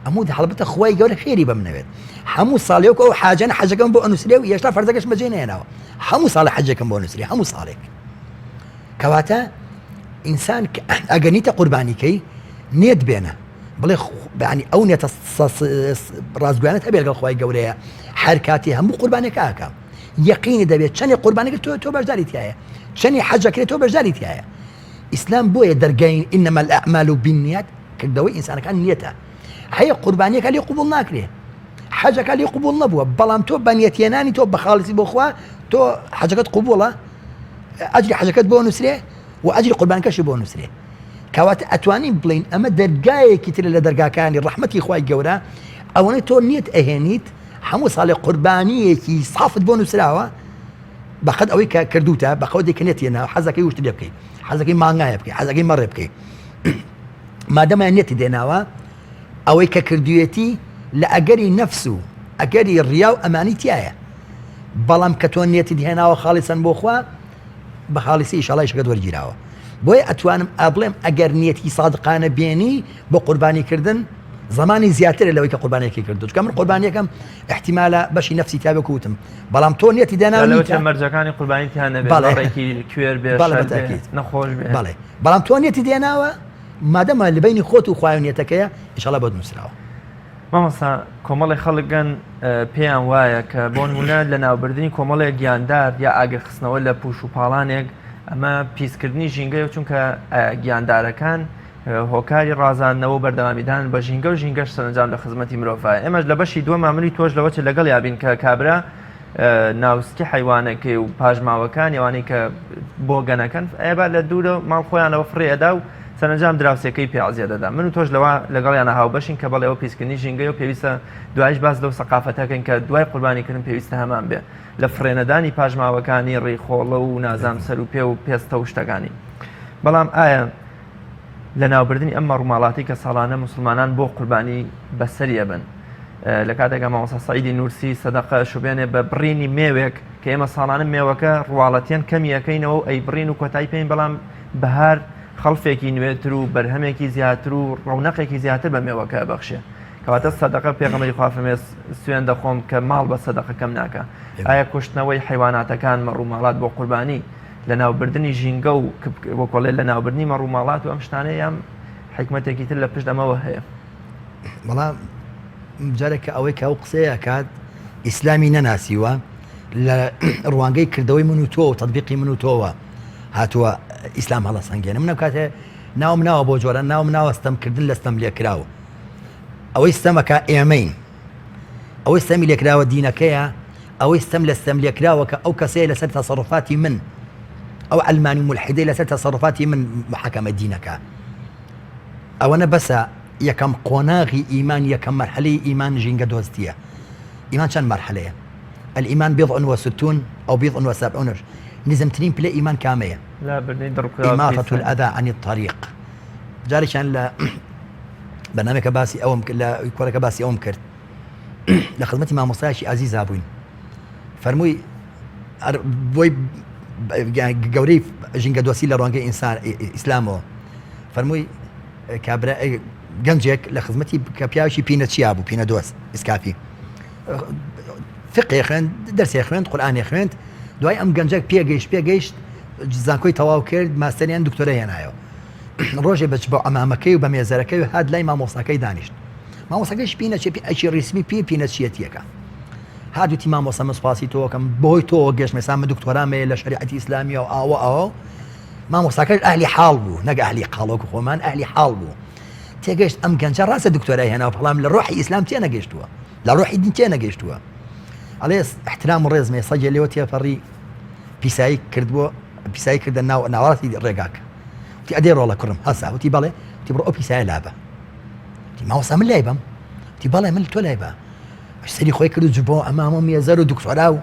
B: ئەموو هەڵبەتە خوای گەورە خێری بەم نەوێت هەموو ساڵێک ئەو حاجەن حەجەکەم بۆ ئەنووسرێ و ئێشتا فەرزەکەش بەجێ نێناوە هەموو ساڵە حەجەکەم بۆ نووسری هەموو ساڵێک کەواتە ئینسان ئەگەر نیتە قوربانیکەی نێت بێنە بڵێ بەعنی ئەو نێتە ڕاستگویانت هەبێت لەگەڵ خوای گەورەیە هەر کاتی هەموو قوربانێک ئاکا یەقینی دەبێت چەندێک قوربانێک تۆ تۆ بەشداری تایە چەندی حەجەکرێت تۆ بەشداری تایە ئیسلام بۆیە دەرگای إنما الأعمال بالنیات کردەوەی ئینسانەکان نیەتە هەیە قوربانیەکە لێ قوبول ناکرێ حەجەکە لێ قوبول نەبووە بەڵام تۆ بەنیەتێنانی تۆ بەخاڵسی بۆخوا تۆ حەجەکەت قوبوڵە ئەجری حەجەکەت بۆ نووسرێ و ئەجری قوربانکەشی بۆ نووسرێ کەواتە ئەتوانین بڵێین ئەمە دەرگایەکی ترە لە دەرگاکانی ڕەحمەتی خوای گەورە، ئەوەنەی تۆ نیەت ئەهێنیت هەموو ساڵێ قوربانییەکی سافت بۆ نووسراوە بەقەد ئەوەی کە کردوتە بە قەوەی کە نێتی ناو حەزەکەی وشت لێ بکەی حەزەکەی مانگایە بکەی حەزەکەی مەڕێ بکەی مادەما نێتی دێناوە ئەوەی کە کردوێتی لە ئەگەری نەفس و ئەگەری ڕیا و ئەمانی تایە بەڵام کە تۆ نێتی هێناوە خاڵیسەن بۆ خوا بە خاڵیسی ئیشەڵا ئیشەکەت وەرگیراوە بۆیە ئەتوانم ئابڵێم ئەگەر نیەتی سادقانە بێنی بۆ قوربانی کردن زمانی زیاترە لەوەی کە قوربانێکی کردو چکە من قوربانیەکەم احتیمالە بەشی نفسی تابێ کوتم بەڵام تۆ نیەتی دانا
A: مەرجەکانی قوربانی تیان نەبێت بەڵێکی کوێر بێ نەخۆش بێ
B: بەڵێ بەڵام تۆ نیەتی دێناوە مادەما لە بەینی خۆت و خوای نیەتەکەیە ئیشەڵا بۆت نووسراوە.
A: مامۆستا کۆمەڵی خەڵک گەن پێیان وایە کە بۆ نمونە لە ناوبردنی کۆمەڵێک گیاندار یا ئاگرخستنەوە لە پوش و پاڵانێک ئەمە پیسکردنی ژینگەیە چونکە گیاندارەکان هۆکاری ڕازاندنەوە و بەردەوامیدان بە ژینگە و ژینگەش سەرنجام لە خزمەتی مرۆڤە ئێمەش لە بەشی دووە ماملی تۆش لەوە چ لەگەڵ یابین کە کابرا ناوسکی حیوانەکەی و پاشماوەکانی ئەوانەی کە بۆگەنەکەن ئەیبا لە دوورە ماڵ خۆیانەوە فڕێ ئەدا و سەرەنجام دراوسێکەی پێ عەزیەت دەدا من و تۆش لەوە لەگەڵیانە هاوبەشین کە بەڵێ ئەوە پیسکردنی ژینگەیە و پێویستە دوایش باس لەو سەقافەتەکەین کە دوای قوربانیکردن پێویستە هەمان بێ لە فڕێنەدانی پاشماوەکانی ڕیخۆڵە و نازام سەر و پێ و پێستە و شتەکانی بەڵام ئایا لەناوبردنی ئەم مەڕوماڵاتی کە ساڵانە موسڵمانان بۆ قوربانی بەسەری ئەبن لە کاتێکا مامۆستا سەعیدی نورسی سەدەقە شوبێنێ بە بڕینی مێوێک کە ئێمە ساڵانە مێوەکە ڕواڵەتیان کەمی ئەەکەینەوە و ئەی بڕین و کۆتایی پێین بەڵام بەهار خەڵفێکی نوێتر و بەرهەمێکی زیاتر و ڕەونەقێکی زیاتر بە مێوەکە بەخشێ کەواتە سەدەقە پێغەمبەری خوا فەرمێ سوێن دەخۆم کە ماڵ بە سەدەقە کەم ناکە ئایا کوشتنەوەی حیواناتەکان مەڕوماڵات بۆ قوربانی لەناوبردنی ژینگە و وەکۆڵێ لەناوبردنی مەڕوماڵات و ئەم شتانە یان حیکمەتێکی تر لە پشت ئەمەوە هەیە؟
B: بەڵام جارێک کە ئەوەی کە ئەو قسەیە ئەکات ئیسلامی نەناسیوە لە ڕوانگەی کردەوەی من و تۆ و تەطبیقی من و تۆوە هاتووە ئیسلام هەڵەسەنگێنە من کاتێ ناوم ناوە بۆ جۆرە ناوم ناوە ستەمکردن لە ستەم لێکراو ئەوەی ستەمەکە ئێمەین ئەوەی ستەمی لێکراوە دینەکەیە، ئەوەی ستەم لە ستەم لێکراوە کە ئەو کەسەیە لەسەر تەسەڕوفاتی من، ئەو عەلمانی و مولحیدەی لەسەر تەسەڕوفاتی من محاکەمە دینەکە. ئەوەنە بەسە یەکەم قۆناغی ئیمان یەکەم مەرحەلەی ئیمان ژینگە دۆستیە. ئیمان چەند مەرحەلەیە؟ الایمان بضع وستون او بضع وسبعون نزمترین پلە ئیمان کامەیە؟
A: لابردنی دڕکراو
B: إماطة الأذى عن الطريق جارێکیان لە بەرنامەکە باسی ئەوەم کرد لە کۆرەکە باسی ئەوم کرد لە خزمەتی مامۆستایەکی ئازیزا بووین فەرمووی بۆی گەورەی ژینگە دۆستی لە ڕوانگەی ئینسان ئیسلامەوە فەرمووی کابرا گەنجێک لە خزمەتی کە پیاوێکی پینە چیا بوو پینە دۆست ئیسکافی فقێ خوێند دەرسێ خوێند قورئانێ خوێند دوای ئەم گەنجەک پێگەیشت پێگەیشت زانکۆی تەواو کرد ماستەریان دکتۆرە هێنایەوە ڕۆژێ بە بە عەمامەکەی و بە مێزەرەکەی و هات لای مامۆستاکەی دانیشت مامۆستاکەیش پینە چێ ئەکی ڕیسمی پێ پینە چیەتیەکە هات وتی مامۆستا من سوپاسی تۆکەم بۆی تۆ گەشت مێسا من دکتۆرام هەیە لە شەریعەتی ئیسلامیە و ئاوە ئاوە مامۆستاکەش ئەهلی حاڵ بوو نەک ئەهلی قاڵۆک خۆمان ئەهلی حاڵ بوو تێگەشت ئەم گەنجە ڕاستە دکتۆرای هێنا بەڵام لە ڕۆحی ئیسلام تێ نەگەشتووە لە ڕۆحی دین تێ نەگەشتووە ئەڵێ احترام و ڕێزمێ سەگێ لێوە تێپەڕی پیسایی کردبووە پیسایی کردە ناو ناوەڕاستی ڕێگاکە وتی ئەدەی ڕۆڵە کوڕم هەسا وتی بەڵێ وتی بڕۆ ئەو پیسایە لابە وتی مامۆستا من لای بەم. تی بەڵێ من تۆ لای بە سەری خۆی کرد و جبۆ ئەمامە مێزەر و دکتۆرا و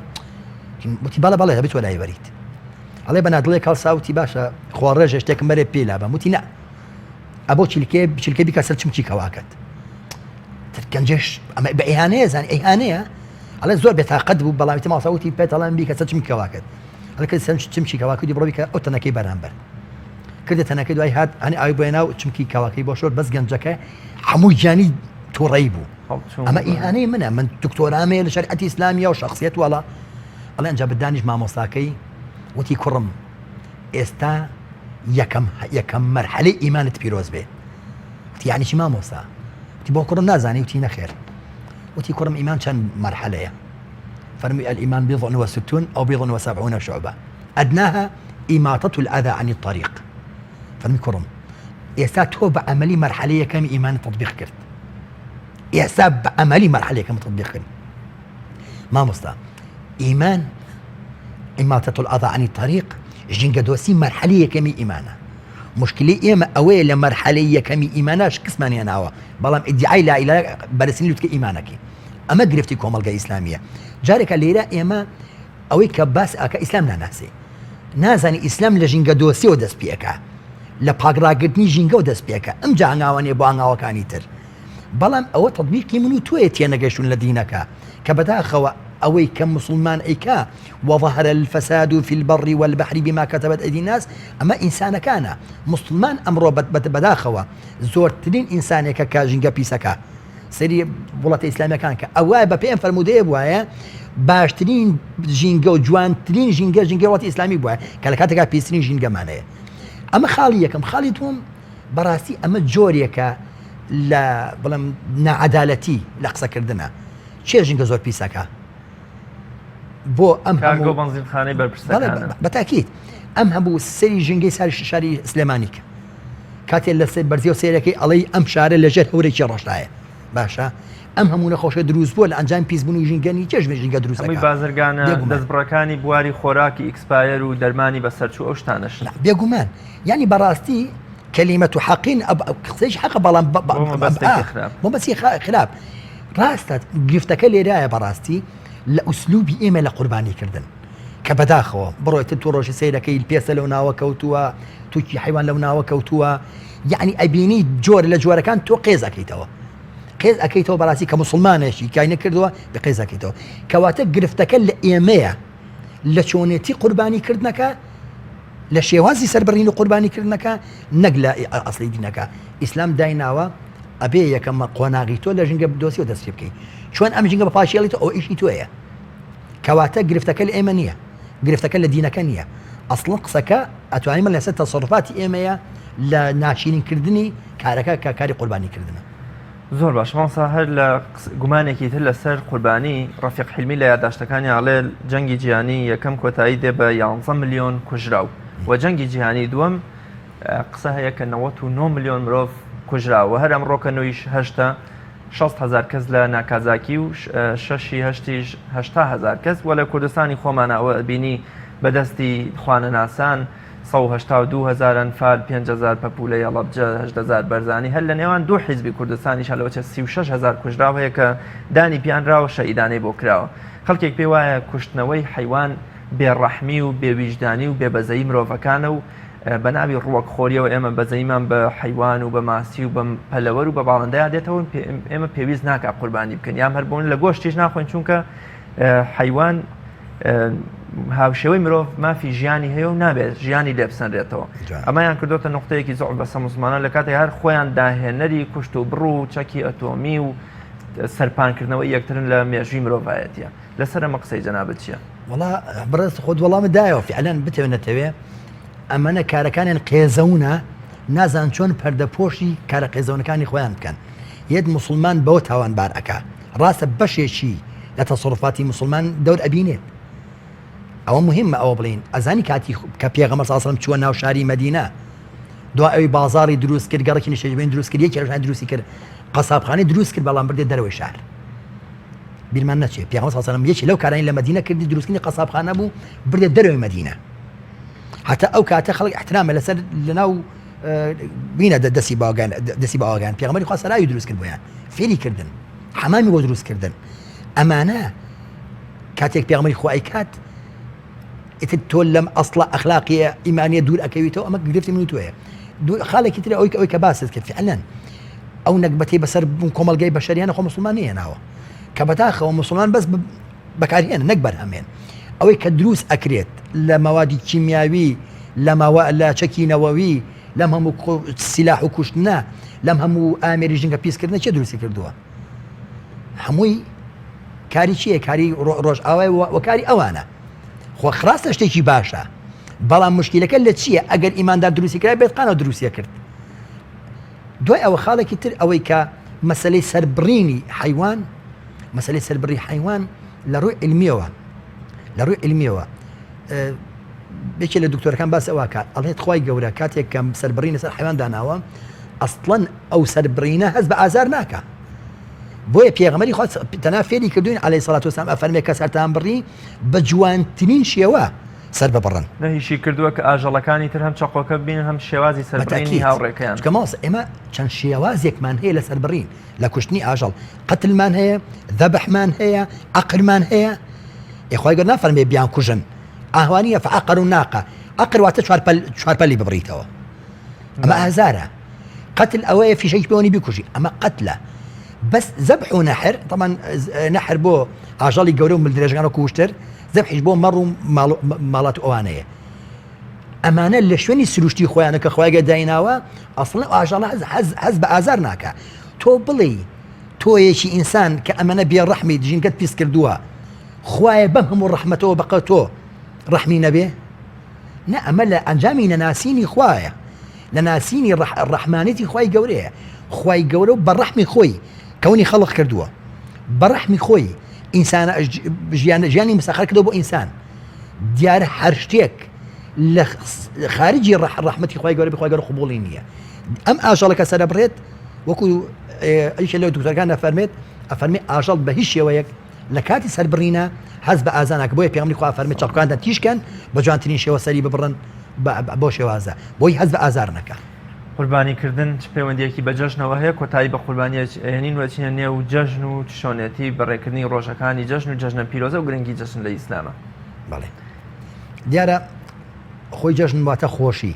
B: وتی بەڵێ بەڵێ دەبێت تۆ لای بەریت. ئەڵێ بە نادڵێک هەڵسا وتی باشە خۆڕێژە شتێکم بەرێ پێی لابەم وتی نا ئەبۆ چیلکێ چیلکە بیکە سەر چمکی کەواکەت گەنجش ئەمە بە ئیهانەیە زان ئیهانەیە ئەڵێ زۆر بێتاقەت بوو بەڵام وتی مامۆستا وتی پێت ئەڵێم بیکە سەر چمکی کەواکەت ئەڵێ کرد سەر چمکی کەواکەی بڕۆ بیکە ئەو تەنەکەی بەرامبەر کردە تەنەکەی دوای هات هەنی ئاوی بۆ ناو چمکی کەواکەی بۆ شۆرد بەس گەنجەکە هەموو گیانی تووڕەی بوو ئەمە ئیهانەی منە من دکتۆرامەیە لە شەریعەتی ئیسلامیە و شخصیت وەڵا ئەڵێ ئەنجا بدانیش مامۆستاکەی وتی کوڕم ئێستا یەکەم یەکەم مەرحەلەی ئیمانت پیرۆز بێ وتی یعنی چی مامۆستا وتی بۆ کوڕم نازانی وتی نەخێر وتی کوڕم ئیمان چەند مەرحەلەیە فەرمی الإيمان بضع وستون أو بضع وسبعون شعبة أدناها إماطة الأذى عن الطريق فەرمی کوڕم ئێستا تۆ بە عملی مەرحەلەی یەکەمی ئیمان تطبیق کرد ئێستا بە عملی مەرحەلەی یەکەم تطبیق کرد مامۆستا ئیمان إماطة الأذى عن الطريق ژینگە دۆستی مەرحەلی یەکەمی ئیمانە مشکلی ئێمە ئەوەیە لە مەرحەلەی یەکەمی ئیمانە شکستمان هێناوە بەڵام ئیدعای لا إله بەرزترین لوتکە ئیمانەکەی ئەمە گرفتی کۆمەڵگە ئیسلامیە جارێکە لێرە ئێمە ئەوەی کە باس ئاکە ئیسلام ناناسێ نازانی ئیسلام لە ژینگە دۆستیەوە دەست پێکا لە پاکڕاگرتنی ژینگەوە دەست پێکە ئەمجا هەنگاوانێ بۆ هەنگاوەکانی تر بەڵام ئەوە تەطبیقی من و تۆیە تێنەگەشتون لە دینەکە کە بەداخەوە ئەوەی کە مسلمان ئەیکا وظهر الفساد في البر والبحر بما كسبت أيدي الناس ئەمە ئینسانەکانە مسلمان ئەمڕۆ بەداخەوە زۆرترین ئینسانێکە کە ژینگە پیسەکە سەیری وڵاتە ئیسلامیەکان کە ئەوە بە پێم فەرموودەیە بواە باشترین ژینگە و جوانترین ژینگە ژینگە وڵاتی ئیسلامی بووە کە لە کاتێکا پیسترین ژینگەمانەیە ئەمە خاڵی یەکەم خاڵی دووەم بەڕاستی ئەمە جۆرێکە لە بڵم نەعادالەتی لە قسەکردنە چێ ژینگە زۆر پیسەکە بۆ ئەم
A: کارگۆ بەنزینخانەی بەرپرسەکانە
B: بەتاکیت ئەم هەبوو سەری ژینگەی ساری شاری سلێمانی کە کاتێ لە سەر بەرزیەوە سەیرەکەی ئەڵێی ئەم شارە لە ژێر هەورێکی ڕەشدایە باشە ئەم هەموو نەخۆشە دروست بووە لە ئەنجام پیسبوون و ژینگەنی چێژ ژینگە دروست
A: هەمووی بازرگانە دەستبڕەکانی بواری خۆراکی expire و دەرمانی بەسەرچوو ئەو شتانەشن
B: بێگومان یعنی بەڕاستی کەلیمەت و حەقین قسەیش حەقە بەڵام بۆ مەبەستی خراپ ڕاستە گرفتەکە لێرایە بەڕاستی لە ئوسلوبی ئێمە لە قوربانی کردن کە بەداخەوە بڕۆیتە تۆ ڕۆژی سەیرەکەی پێسە لەو ناوە کەوتووە توکی حیوان لەو ناوە کەوتووە یعنی ئەبینی جۆر لە جۆرەکان تۆ قێز ئەەکەیتەوە قێز ئەەکەیتەوە بەڕاستی کە مسلمانێکی کای نەکردووە بە قێز ئەەکەیتەوە کەواتە گرفتەکە لە ئێمەیە لە چۆنێتی قوربانی کردنەکە لە شێوازی سەربڕین و قوربانی کردنەکە نەک لە ئەسلی دینەکە ئیسلام دایناوە ئەبێ یەکەمە قۆناغی تۆ لە ژینگە دۆسیەوە دەست پێ بکەی چۆن ئەم ژینگە بە پاکی ئەڵێیتەوە ئەوە ئیشی تۆیە کەواتە گرفتەکە لە ئێمە نییە گرفتەکە لە دینەکە نییە ئەسڵەن قسەکە ئەتوانین بڵێین لەسەر تەسەروفاتی ئێمەیە لە ناشیرینکردنی کارەکە کە کاری قوربانی کردنە.
A: زۆر باش مامۆستا هەر لە گومانێکی تر لەسەر قوربانی ڕەفیق حیلمی لە یاداشتەکانی ئەڵێ جەنگی جیهانی یەکەم کۆتایی دێ بە یانزە ملیۆن کوژراو و جەنگی جیهانی دووەم قسە هەیە کە 99 ملیۆن مرۆڤ کوژراوە هەر ئەمڕۆ کە نۆیش هەشتە 6 هەزار کەس لە ناکازاکی و شەشی هەشتیش 80 هەزار کەس وە لە کوردستانی خۆمانە ئەوە بینی بەدەستی خوانەناسان 182 هەزار ئەنفال، 5000 پەپوولەی هەڵەبجە، 18 هەزار بەرزانی، هەر لە نێوان دوو حیزبی کوردستانیش هەلەوەچە 36 هەزار کوژراو هەیە کە دانی پیانراوە شەهیدانەی بۆ کراوە. خەڵکێک پێی وایە کوشتنەوەی حەیوان بێ ڕەحمی و بێ ویژدانی و بێ بەزەیی مرۆڤەکانە و بە ناوی ڕووەک خۆریەوە ئێمە بەزەیمان بە حەیوان و بە ماسی و بە پەلەوەر و بە باڵندەیا دێتەوە ئێمە پێویست ناکا قوربانی بکەین یان هەر بۆن لە گۆشتیش ناخۆین چونکە حەیوان هاوشێوەی مرۆڤ مافی ژیانی هەیە و نابێت ژیانی لێبسەنرێتەوە ئەمەیان کردوتە نقطەیەکی زۆر بەسە مسلمانان لە کاتێک هەر خۆیان داهێنەری کوشت و بڕ و چەکی ئەتۆمی و سەرپانکردنەوەی یەکترن لە مێژووی مرۆڤایەتە لەسەر ئەمە قسەی جەنابت چییە؟
B: وەڵا بەڕێز خۆت وەڵامت دایەوە فعلەن بتەوێ نەتەوێ ئەمەنە کارەکانیان قێزەونە نازان چۆن پەردەپۆشی کارە قێزەونەکانی خۆیان بکەن یەت موسڵمان بەوە تاوانبار ئەکا ڕاستە بەشێکی لە تەسەروفاتی موسڵمان دەور ئەبینێت ئەوە مهمە ئەوە بڵین ئەزانی کاتی کە پێغەمبەر صلی الله علیه و سلم چووە ناو شاری مەدینە دوا ئەوی بازاڕی دروست کرد گەڕەکی نیشتەجێبوون دروست کرد یەکێ لەشان دروستی کرد قەسابخانەی دروست کرد بەڵام بردێ دەرەوەی شار بیرمان نەچێ پێغەمبەر صلی الله علیه و سلم یەکێ لەو کارانی لە مەدینە کردی دروستکردنی قەسابخانە بوو بردێ دەرەوەی مەدینە هەتا ئەو کاتە خەڵک احترامە لەسەر لەناو بینە دەستی باگان دەستی باگان پێغەمبەری خوا سەراوی دروست کرد بۆیان فێری کردن. حەمامی بۆ دروست کردن ئەمانە کاتێک پێغەمبەری خوا ئەیکات ئیتر تۆ لەم ئەسڵە ئەخلاقیە ئیمانیە دوور ئەکەویتەوە ئەمە گرفتی من و تۆیە خاڵێکی تر ئەوی ئەوی کە باست کرد فعلەن ئەو نەگبەتی بەسەر کۆمەڵگەی بەشەریانە خۆ مسلمان نێناوە کە بەداخەوە مسلمان بەس بەکارهێن نەک بەرهەمێن ئەوەی کە دروست ئەکرێت لە مەوادی کیمیاوی لە ماوە لە چەکی نەوەوی لەم هەموو سیلاح و کوشتنە لەم هەموو ئامێری ژینگە پیسکردنە چێ دروستی کردووە هەمووی کاری چییە کاری ڕۆژئاوای و کاری ئەوانە خۆ خراستە شتێکی باشە بەڵام مشکلەکە لە چییە ئەگەر ئیماندار دروستی کرا بێت قانە دروستیە کرد دوای ئەوە خاڵێکی تر ئەوەی کە مەسلەی سربڕینی حیوان مەسلەی سربڕی حیوان لە ڕووی علمیەوە لە ڕووی علمیەوە یەکێ لە دکتۆرەکان باس ئەوە کات ئەڵێت خوای گەورە کاتێک کەم سەربڕین لەسەر حیوان داناوە ئەسڵەن ئەو سەربڕینە هەست بە ئازار ناکە بۆیە پێغەمبەری خوا تەنها فێری کردوین عەلەیهی سەڵات وسلام ئەفەرمێ کە سەرتان بڕی بە جوانترین شێوە سەر ببڕن.
A: نەهیشی کردووە کە ئاژەڵەکانی تر هەم چەقۆکە ببینن هەم شێوازی سەربڕینی هاوڕێکەیان.
B: چونکە مامۆستا ئێمە چەند شێوازێکمان هەیە لە سەربڕین لە کوشتنی ئاژەڵ قەتلمان هەیە ذەبحمان هەیە عەقرمان هەیە ئێ خوای گەورە نافەرمێ بیان کوژن ئاوانیە فعقروا الناقە عقر واتە چوارپەلی ببڕیتەوە ئەمە ئازارە قەتل ئەوەیە فیشەکی پێوەنی بکوژی ئەمە قەتلە بەس زەبح و نەحر طبعا نەحر بۆ ئاژەڵی گەورە و ملدرێژەکان و کوشتر زەبحیش بۆ مەڕ و ماڵات و ئەوانەیە ئەمانە لە شوێنی سروشتی خۆیانە کە خوایگە دایناوە ئەسڵە ئاژەڵە هەز بە ئازار ناکە تۆ بڵێ تۆیەکی ئینسان کە ئەمەە بێ ڕەحمی ژینگەت پیس کردووە خوایە بەم هەموو ڕەحمەتەوە بەقە تۆ ڕەحمی نەبێ نا ئەمە لە ئەنجامی نەناسینی خوایە لە ناسینی ڕەحمانێتی خوای گەورەیە خوای گەورە و بە ڕەحمی خۆی کەونی خەڵق کردووە بە ڕەحمی خۆی ئینسانە ژیان ژیانی مسەخەر کردووە بۆ ئینسان دیارە هەر شتێک لە خارجی ڕەحمەتی خوای گەورە بخوای گەورە قبوڵی نییە ئەم ئاژەڵەکە سەرەبڕێت وەکو ئەیشە لەو دکتۆرەکان نەفەرمێت ئەفەرمی ئاژەڵ بە هیچ شێوەیەک لە کاتی سەربڕینە هەست بە ئازا ناکە بۆیە پێغەمبەری خوا فەرمی چەقۆکانتان تیژ کەن بە جوانترین شێوە سەری ببڕن بەو شێوازە بۆی هەست بە ئازار نەکا.
A: قوربانی کردن چ پەیوەندیەکی بە جەژنەوە هەیە؟ کۆتایی بە قوربانی ئەهێنین و ئەچینە نێو جەژن و چۆنێتی بەڕێکردنی ڕۆژەکانی جەژن و جەژنە پیرۆزە و گرنگی جەژن لە ئیسلامە.
B: بەڵێ دیارە خۆی جەژن واتە خۆشی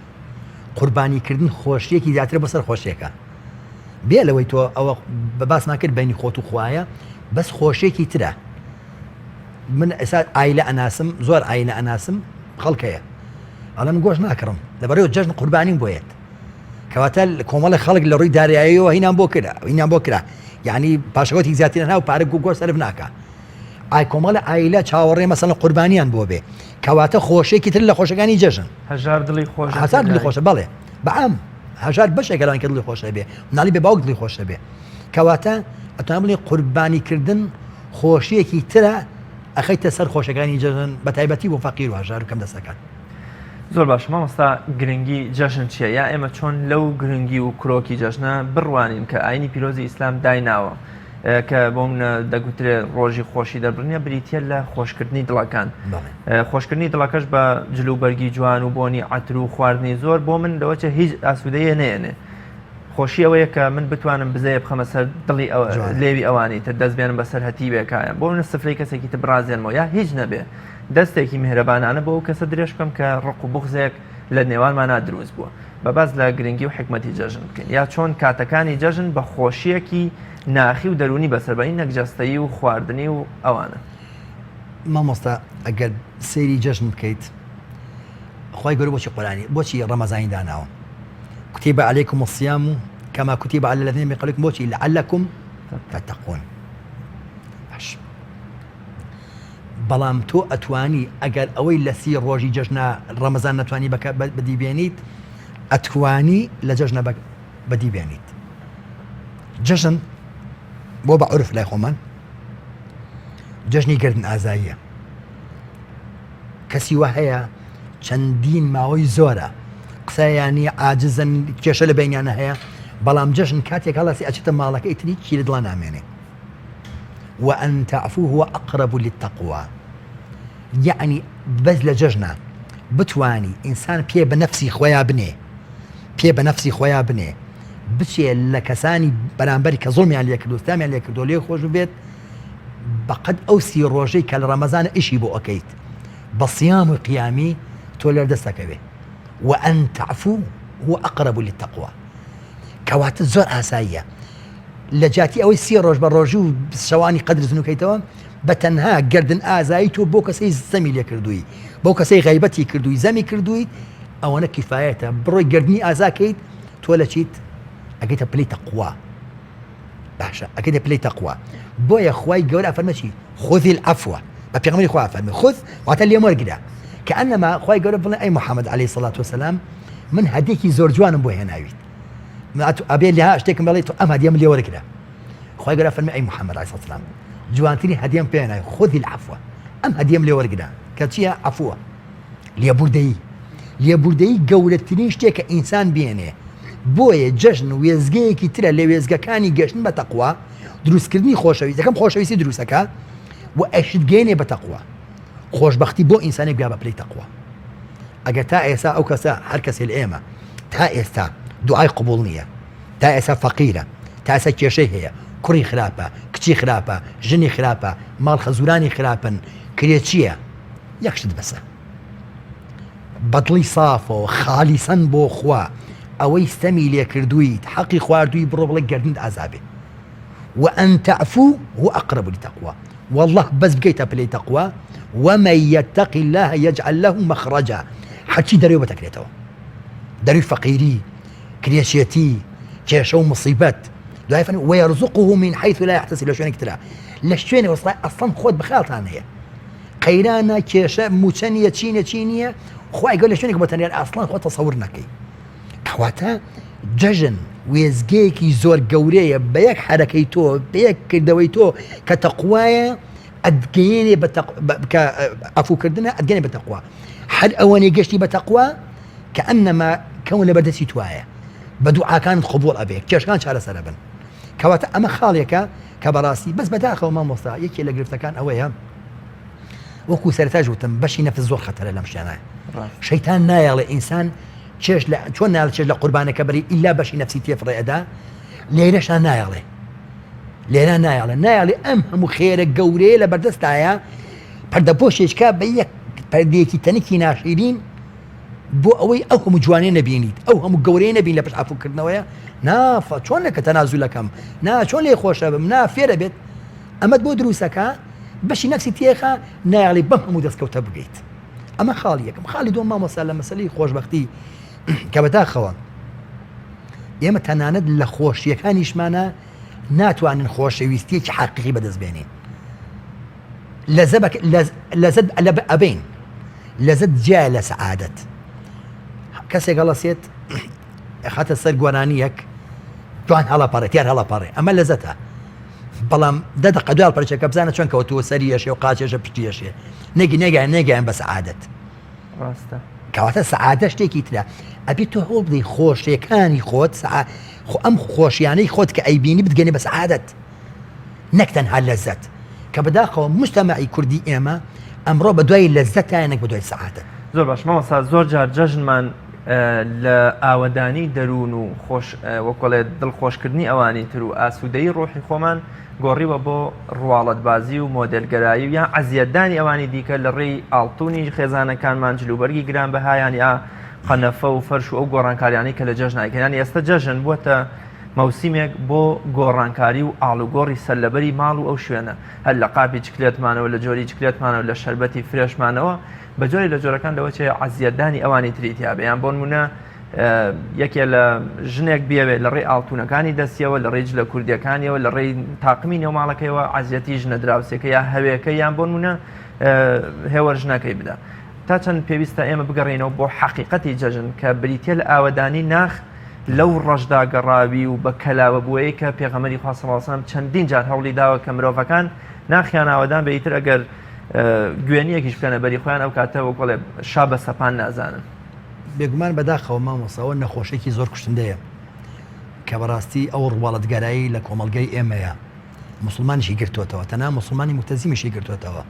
B: قوربانی کردن خۆشیەکی زیاترە بۆ سەر خۆشیەکە بێ لەوەی تۆ ئەوە بە باسمان کرد بینی خۆت و خوایە بەس خۆشیەکی ترە من ئێستا ئایلە ئەناسم زۆر ئاینە ئەناسم خەڵکەیە ئەڵێ من گۆش ناکڕم لەبەرەوە جەژن قوربانیم بۆیەت کەواتە کۆمەڵی خەڵک لە ڕووی داراییەوە هینان بۆ کرا هینان بۆ کرا یعنی پاشەکەوتی زیاتر ناو پارە گو گۆش سەرف ناکە ئای کۆمەڵە ئایلە چاوەڕێ مەسەلەن قوربانیان بۆ بێ کەواتە خۆشێکی تر لە خۆشەکانی جەژن
A: هەژار دڵی خۆش
B: هەزار دڵی خۆشە بەڵێ بەعام هەژار بەشێکە لەوان کە دڵی خۆشە بێ مناڵی بێ باوک دڵی خۆشە بێ کەواتە ئەتوانم بڵێ قوربانی کردن خۆشیەکی ترە ئەخەیتە سەر خۆشەکانی جەژن بە تایبەتی بۆ فەقیر و هەژار و کەم دەستەکان.
A: زۆر باش مامۆستا گرنگی جەژن چییە یا ئێمە چۆن لەو گرنگی و کرۆکی جەژنە بڕوانین کە ئاینی پیرۆزی ئیسلام دایناوە کە بۆ منە دەگوترێ ڕۆژی خۆشی دەربڕینە بریتە لە خۆشکردنی دڵەکان خۆشکردنی دڵەکەش بە جلوبەرگی جوان و بۆنی عەتر و خواردنی زۆر بۆ من لەوەچە هیچ ئاسوودەیە نێنێ خۆشی ئەوەیە کە من بتوانم بزەیە بخەمە سەر دڵی لێوی ئەوانی تر دەست بێنم بەسەر هەتیوێکایە بۆ من سفرەی کەسێکی تر بڕازێنمەوە یا هیچ نەبێ دەستێکی میهرەبانانە بۆ ئەو کەسە درێژ بکەم کە ڕق و بوغزێک لە نێوانمانا دروست بووە بە باس لە گرنگی و حیکمەتی جەژن بکەین یا چۆن کاتەکانی جەژن بە خۆشیەکی ناخی و دەروونی بەسەر بەرین نەک جەستەیی و خواردنی و ئەوانە.
B: مامۆستا ئەگەر سەیری جەژن بکەیت خوای گەورە بۆچی قورئانی بۆچی ڕەمەزانی داناوە کتب علیکم الصیام کما کتب علی الذین من قبلکم بۆچی لعلکم تتقون باش بەڵام تۆ ئەتوانی ئەگەر ئەوەی لە سی ڕۆژی جەژنە ڕەمەزان نەتوانی بەدی بێنیت ئەتوانی لە جەژنە بەدی بێنیت جەژن بۆ بە عرف لای خۆمان جەژنی گردن ئازاییە کەسی وە هەیە چەندین ماوەی زۆرە قسەیانی عاجزن کێشە لە بینیانە هەیە بەڵام جەژن کاتێک هەڵاسی ئەچێتە ماڵەکەی تری کی لە دڵا نامێنێ وأن تعفو هو أقرب للتقوى یەعنی بەس لە جەژنا بتوانی ئینسان پێ بە نەفسی خۆیا بنێ پێ بە نەفسی خۆیا بنێ. بچێ لە کەسانی بەرامبەری کە زوڵمیان لێ کردو ستامیان لێ کردو لێ خۆش ببێت بەقەد ئەو سی ڕۆژەی کە لە ڕەمەزانە ئیشی بۆ ئەکەیت بە صیام و قیامی تۆ لەر دەست ئەکەوێ وان تعفو هو اقرب للتقوی کەواتە زۆر ئاساییە لە جیاتی ئەوەی سی ڕۆژ بە ڕۆژی و شەوانی قەدر زنوکەیتەوە بە تەنها گردن ئازایی تۆ بۆ کەسەی زەمی لێ کردووی بۆ کەسەی غیبەتی کردووی زەمی کردوویت ئەوەنە کیفایەتە بڕۆی گردنی ئازاکەیت تۆ لە چیت ئەگەیتە پلەی تەقوا باشە ئەگەیتە پلەی تەقوا بۆیە خوای گەورە ئەفەرمێ چی خذ العفو بە پێغەمبەری خوا ئەفەرمێ خذ واتە لێم وەرگرە کەئەنەما خوای گەورە بڵێ ئەی محمد علیه الصلاة والسلام من هەدیەکی زۆر جوانم بۆ هێناویت ئەبێ لە شتێکم بڵێ تۆ ئەم هەدیەم لێ وەرگرە خوای گەورە فەرمی ئەی محمد علیه الصلاة والسلام جوانترین هەدیەم پێ هێناوی خذ العفو ئەم هەدیەم لێ وەرگرە کە چییە عفوە لێبوردەیی، لێبوردەیی گەورەترین شتێکە ئینسان بێنێ، بۆیە جەژن وێستگەیەکی ترە لە وێستگەکانی گەشتن بە تەقوا، دروستکردنی خۆشەویست، یەکەم خۆشەویستی دروستەکا و ئەشتگەیەنێ بە تەقوا، خۆشبەختی بۆ ئینسانێک گا بە پلەی تەقوا. ئەگەر تا ئێستا ئەو کەسە هەر کەسێ لە ئێمە تا ئێستا دوعای قبوڵ نییە، تا ئێستا فەقیرە، تا ئێستا کێشەی هەیە، کوڕی خراپە، کچی خراپە، ژنی خراپە، ماڵ خەزورانی خراپن، کرێچییە، یەک شت بەسە بەدڵی سافەوە خالیسەن بۆ خوا ئەوەی ستەمی لێکردوویت حەقی خواردووی بڕۆ بڵێ گەردنت ئازابێ وأن تعفو هو أقرب للتقوى والله بەس بگەیتە پلەی تەقوا ومن يتق الله يجعل له مخرجا هەرچی دەرەوە بەتەکرێتەوە دەروی فەقیری کرێچێتی کێشە و مصیبەت دوای فەرمی ويرزقه من حيث لا يحتسب لە شوێنێک ترا لە شوێنێ وەسڵای ئەسڵەن خۆت بەخیاڵتان هەیە قەیرانە کێشە موچە نییە چی نیە چی نییە خوای گەورە لە شوێنێک بۆ تەنیا ئاسڵان خۆ تەسەور نەکەی کەواتە جەژن وێزگەیەکی زۆر گەورەیە بە یەک حرەکەی تۆ بە یەک کردەوەی تۆ کە تەقوایە ئەتگەیەنێ بە کە عەفوکردنە ئەتگەیەنێ بە تەقوا هەر ئەوەنەی گەشتی بە تەقوا کە ئەنەما کەون لە بەردەستی توایە بە دوعاکانت قبوڵ ئەبێ کێشەکان چارەسەر ئەبن کەواتە ئەمە خاڵێکە کە بەڕاستی بەس بەداخەوە مامۆستا یەکێ لە گرفتەکان ئەوەیە وەکو سەرتاش وتم بەشی نەفس زۆر خەتەرە لەم شتانە شەیتان نایەڵێ ئینسان چێژ لە چۆن ناڵ چێژ لە قوربانەکە بەری ئیلا بەشی نەفسی تێفڕێ ئەدا لێرەشا نایەڵێ لێرە نایەڵێ نایەڵێ ئەم هەموو خێرە گەورەیە لە بەردەستایە پەردەپۆشێکا بە یەک پەردەیەکی تەنکی ناشیرین بۆ ئەوەی ئەو هەموو جوانیە نەبینیت ئەو هەموو گەورەیە نەبین لە پشت عەفوکردنەوەیە نا چۆن لەکە تەنازولەکەم نا چۆن لێ خۆشە بم نا فێرە بێت ئەمەت بۆ دروستەکە بەشی نەفسی تێخە نایڵی بەم هەموو دەستکەوتە بگەیت ئەمە خاڵی یەکەم خاڵی دووەم مامۆستا لە مەسەلەی خۆشببختی کە بەداخەوە ئێمە تەنانەت لە خۆشیەکانیشمانە ناتوانن خۆشەویستیەکی حەقیقی بەدەست بێنین لەزەت ئەبین لەزەت جیایە لە سەعادەت کەسێک هەڵەسێت ئەخاتە سەر گۆرانیەک جوان هەڵەپەڕێت یار هەڵەپەڕێ ئەمە لەزەتە بەڵام دە دقە دوال پەرچەکە بزانە چۆن کەوتووە سەری یەشێ و قاچێشە پشتی یەشێ نەگی نەگەیان نەگەیان بە سەعادەت
A: ڕاستە
B: کەواتە سەعادە شتێکی ترە ئەبێ تۆ هەوڵ بدەی خۆشیەکانی خۆت خۆ ئەم خۆشیانەی خۆت کە ئەیبینی بتگەنێ بە سەعادەت نەک تەنها لەزەت کە بەداخەوە مجتەمەعی کوردی ئێمە ئەمڕۆ بە دوای لەزەتایە نەک بە دوای سەعادەت.
A: زۆر باش مامۆستا زۆر جار جەژنمان لە ئاوەدانی دەروون و خۆش وەکۆڵێ دڵخۆشکردنی ئەوانی تر و ئاسوودەیی ڕۆحی خۆمان گۆڕیوە بۆ ڕواڵەتبازی و مۆدێلگەرایی و یان عەزیەتدانی ئەوانی دیکە لە ڕێی ئاڵتونی خێزانەکانمان جلوبەرگی گرانبەهایان یا قەنەفە و فەرش و ئەو گۆڕانکاریانەی کە لە جەژن ئەیکەن یانی ئێستا جەژن بووەتە مەوسیمێک بۆ گۆڕانکاری و ئاڵوگۆڕی سەرلەبەری ماڵ و ئەو شوێنە، هەر لە قاپی چکلێتمانەوە، لە جۆری چکلێتمانەوە، لە شەربەتی فرێشمانەوە، بە جۆرێک لە جۆرەکان لەوە چێ عەزیەتدانی ئەوانی تری تیا بێ. یان بۆ نموونە یەکێ لە ژنێک بیەوێ لە ڕێی ئاڵتونەکانی دەستیەوە، لە ڕێی جلە کوردیەکانیەوە، لە ڕێی تاقمی نێو ماڵەکەیەوە عەزیەتی ژنە دراوسێکە یا هەوێکە یان بۆ نموونە هێوەر ژنەکەی بدا. تا چەند پێویستە ئێمە بگەڕێینەوە بۆ حەقیقەتی جەژن کە بریتیە لە ئاوەدانی ناخ، لەو ڕەشداگەڕاوی و بە کەلاوە بووەی کە پێغەمبەری خوا صلی اللە علیه و سلم چەندین جار هەوڵی داوە کە مرۆڤەکان ناخیان ئاوەدان بێ ئیتر ئەگەر گوێنیەکیش بکەنە بەری خۆیان ئەو کاتە وەکۆڵێ شا بە سەپان نازانن.
B: بێگومان بەداخەوە مامۆستا ئەوە نەخۆشیەکی زۆر کوشتندەیە کە بەڕاستی ئەو ڕواڵەتگەرایی لە کۆمەڵگەی ئێمەیە موسڵمانیشی گرتۆتەوە تەنها موسڵمانی ملتەزیمیشی گرتۆتەوە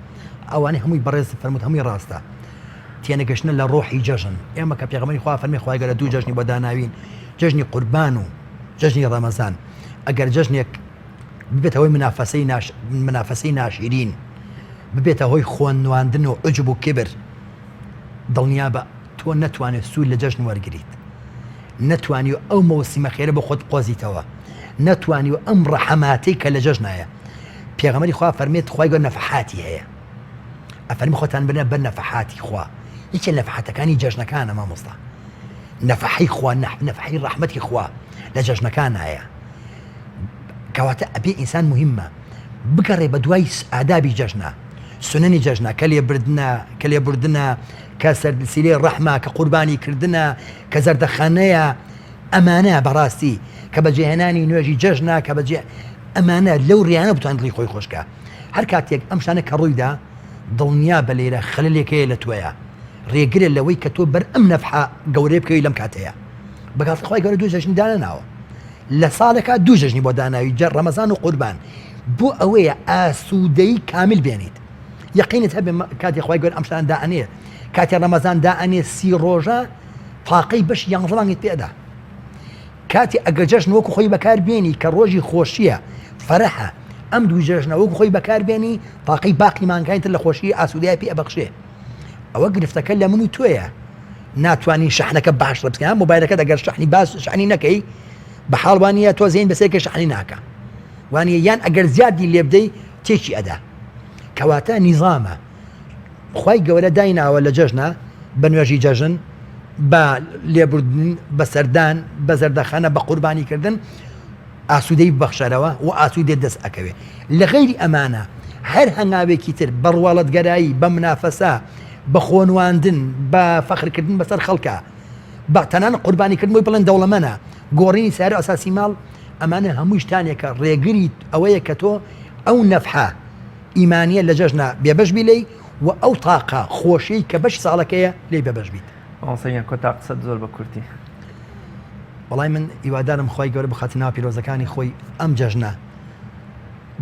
B: ئەوانەی هەمووی بەڕێز فەرمووت هەمووی ڕاستە تێنەگەشتنە لە ڕۆحی جەژن ئێمە کە پێغەمبەری خوا فەرمی خوای گەورە دوو جەژنی بۆ داناوین جەژنی قوربان و. جەژنی ڕەمەزان ئەگەر جەژنێک ببێتە هۆی منافەسەی ناش منافەسەی ناشیرین ببێتە هۆی خۆنواندن و عجب و کبر دڵنیابە تۆ نەتوانێت سوود لە جەژن وەرگریت نەتوانی و ئەو مەوسیمە خێرە بۆ خۆت بقۆزیتەوە نەتوانی و ئەم ڕەحەماتەی کە لە جەژنایە پێغەمبەری خوا فەرمێت خوای گەورە نەفحاتی هەیە ئەفەرمی خۆتان بنە بەر نەفحاتی خوا یەکێ نەفحاتەکانی جەژنەکانە مامۆستا نەفحەی خوا نەفحەی ڕەحمەتی خوا لە جەژنەکانایە کەواتە ئەبێ ئینسان مهمە بگەڕێ بە دوای ئادابی جەژنە سوننی جەژنە کە لێبردنە کە لێبوردنە کە سەرسیلەی ڕەحمە کە قوربانی کردنە کە زەردەخەنەیە ئەمانە بەڕاستی کە بەجێهێنانی نوێژی جەژنە کە بەجێ ئەمانە لەو ڕیانە بتوان دڵی خۆی خۆشکە هەر کاتێک ئەم شتانە کە ڕوویدا دڵنیا بە لێرە خەلەلێک هەیە لە تۆیا ڕێگرە لەوەی کە تۆ بەر ئەم نەفحە گەورەیە بکەوی لەم کاتەیە بەگاڵتە خوای گەورە دوو جەژنی دانەناوە لە ساڵێکا دوو جەژنی بۆ داناوی جە ڕەمەزان و قوربان بۆ ئەوەیە ئاسوودەی کامل بێنیت یەقینت هەبێ کاتێ خوای گەورە ئەم شتانە دائەنێ کاتێ ڕەمەزان دائەنێ سی ڕۆژە تاقەی بەشی یانزە مانگت پێدا کاتی ئەگەر جەژن وەکو خۆی بەکار بێنی کە ڕۆژی خۆشییە فەرحە ئەم دوو جەژنە وەکو خۆی بەکار بێنی تاقەی باقی مانگانی تر لە خۆشی ئاسوودەیە پێ ئەبەخشێ ئەوە گرفتەکە لە من و تۆیە ناتوانین شەحنەکە باش ڕێبکەین مۆبایلەکە دەگەر شەحنی باش شەحنی نەکەی بە حاڵ وانە تۆ زین بەسێکە شەحنی ناکە وانە یان ئەگەر زیادی لێبدەی تێکی ئەدا کەواتە نیزامە خوای گەورە دایناوە لە جەژنا بە نوێژی جەژن بە لێبوردن بە سەردان بە زەردەخەنە بە قوربانی کردن ئاسوودەی ببەخشەرەوە و ئاسوودێت دەست ئەکەوێ لە غەیری ئەمانە هەر هەنگاوێکی تر بە ڕواڵەتگەرایی بە منافەسە بە خۆنواندن بە فەخرکردن بەسەر خەڵکە بە تەنانەت قوربانیکردن بۆی بڵێن دەوڵەمەنە گۆڕینی سەیارە و ئەساسی ماڵ ئەمانە هەمووی شتانێکە ڕێگری ئەوەیە کە تۆ ئەو نەفحە ئیمانیە لە جەژنا بێبەش بی لێی و ئەو تاقە خۆشیەی کە بەشی ساڵەکەیە لێی بێبەش بیت.
A: مامۆستا گیان کۆتا قسەت زۆر بە کورتی.
B: وەڵای من هیوادارم خوای گەورە بخاتە ناو پیرۆزەکانی خۆی ئەم جەژنە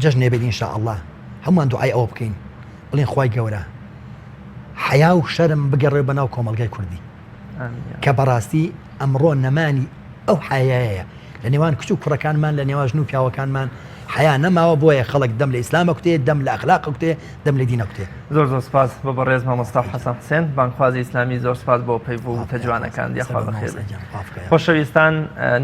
B: جەژنێ بێت ان شاء اللە هەمووان دوعای ئەوە بکەین بڵێن خوای گەورە حەیا و شەرم بگەڕێ بە ناو کۆمەڵگای کوردی کە بەڕاستی ئەمڕۆ نەمانی ئەو حەیایەیە لە نێوان کچ و کوڕەکانمان لە نێوان ژن و پیاوەکانمان حەیا نەماوە بۆیە خەڵک دەم لە ئیسلام ئەکوتێ دەم لە ئەخلاق ئەکوتێ دەم لە دین ئەکوتێ.
A: زۆر زۆر سپاس بۆ بەڕێز مامۆستا حەسەن حسێن بانگخوازی ئیسلامی زۆر سپاس بۆ پەیڤ و وتە جوانەکان یاخوا بەخێر بێی خۆشەویستان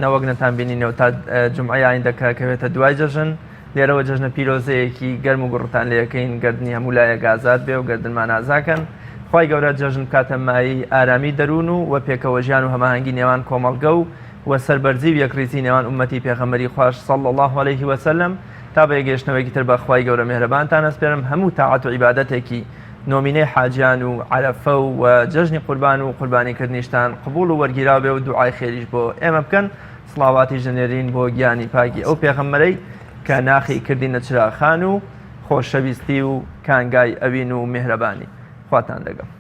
A: نەوەک نەتان بینینەوە تا جومعەی ئایندە کە کەوێتە دوای جەژن لێرەوە جەژنە پیرۆزەیەکی گەرم و گوڕتان لێەکەین گەردنی هەموو لایەک ئازاد بێ و گەردنمان ئازاکەن خوای گەورە جەژن بکاتە مایەی ئارامی دەروون و وە پێکەوە ژیان و هەماهەنگی نێوان کۆمەڵگە و وە سەربەرزی و یەکڕیزی نێوان ئوممەتی پێغەمبەری خواش صلی اللە علیه وسلم تا بە یەکگەیشتنەوەیەکی تر بە خوای گەورە مێهرەبانتان ئەسپێرم هەموو تاعەت و عیبادەتێکی نۆمینەی حاجیان و عەرەفە و وە جەژنی قوربان و قوربانی کردنیشتان قبوڵ و وەرگیراو بێ و دوعای خێریش بۆ ئێمە بکەن سڵاواتیش دەنێرین بۆ گیانی پاکی ئەو پێغەمبەرەی کە ناخی کردینە چراخان و خۆشەویستی و کانگای ئەوین و میهرەبانی. خواتان لەگەڵ.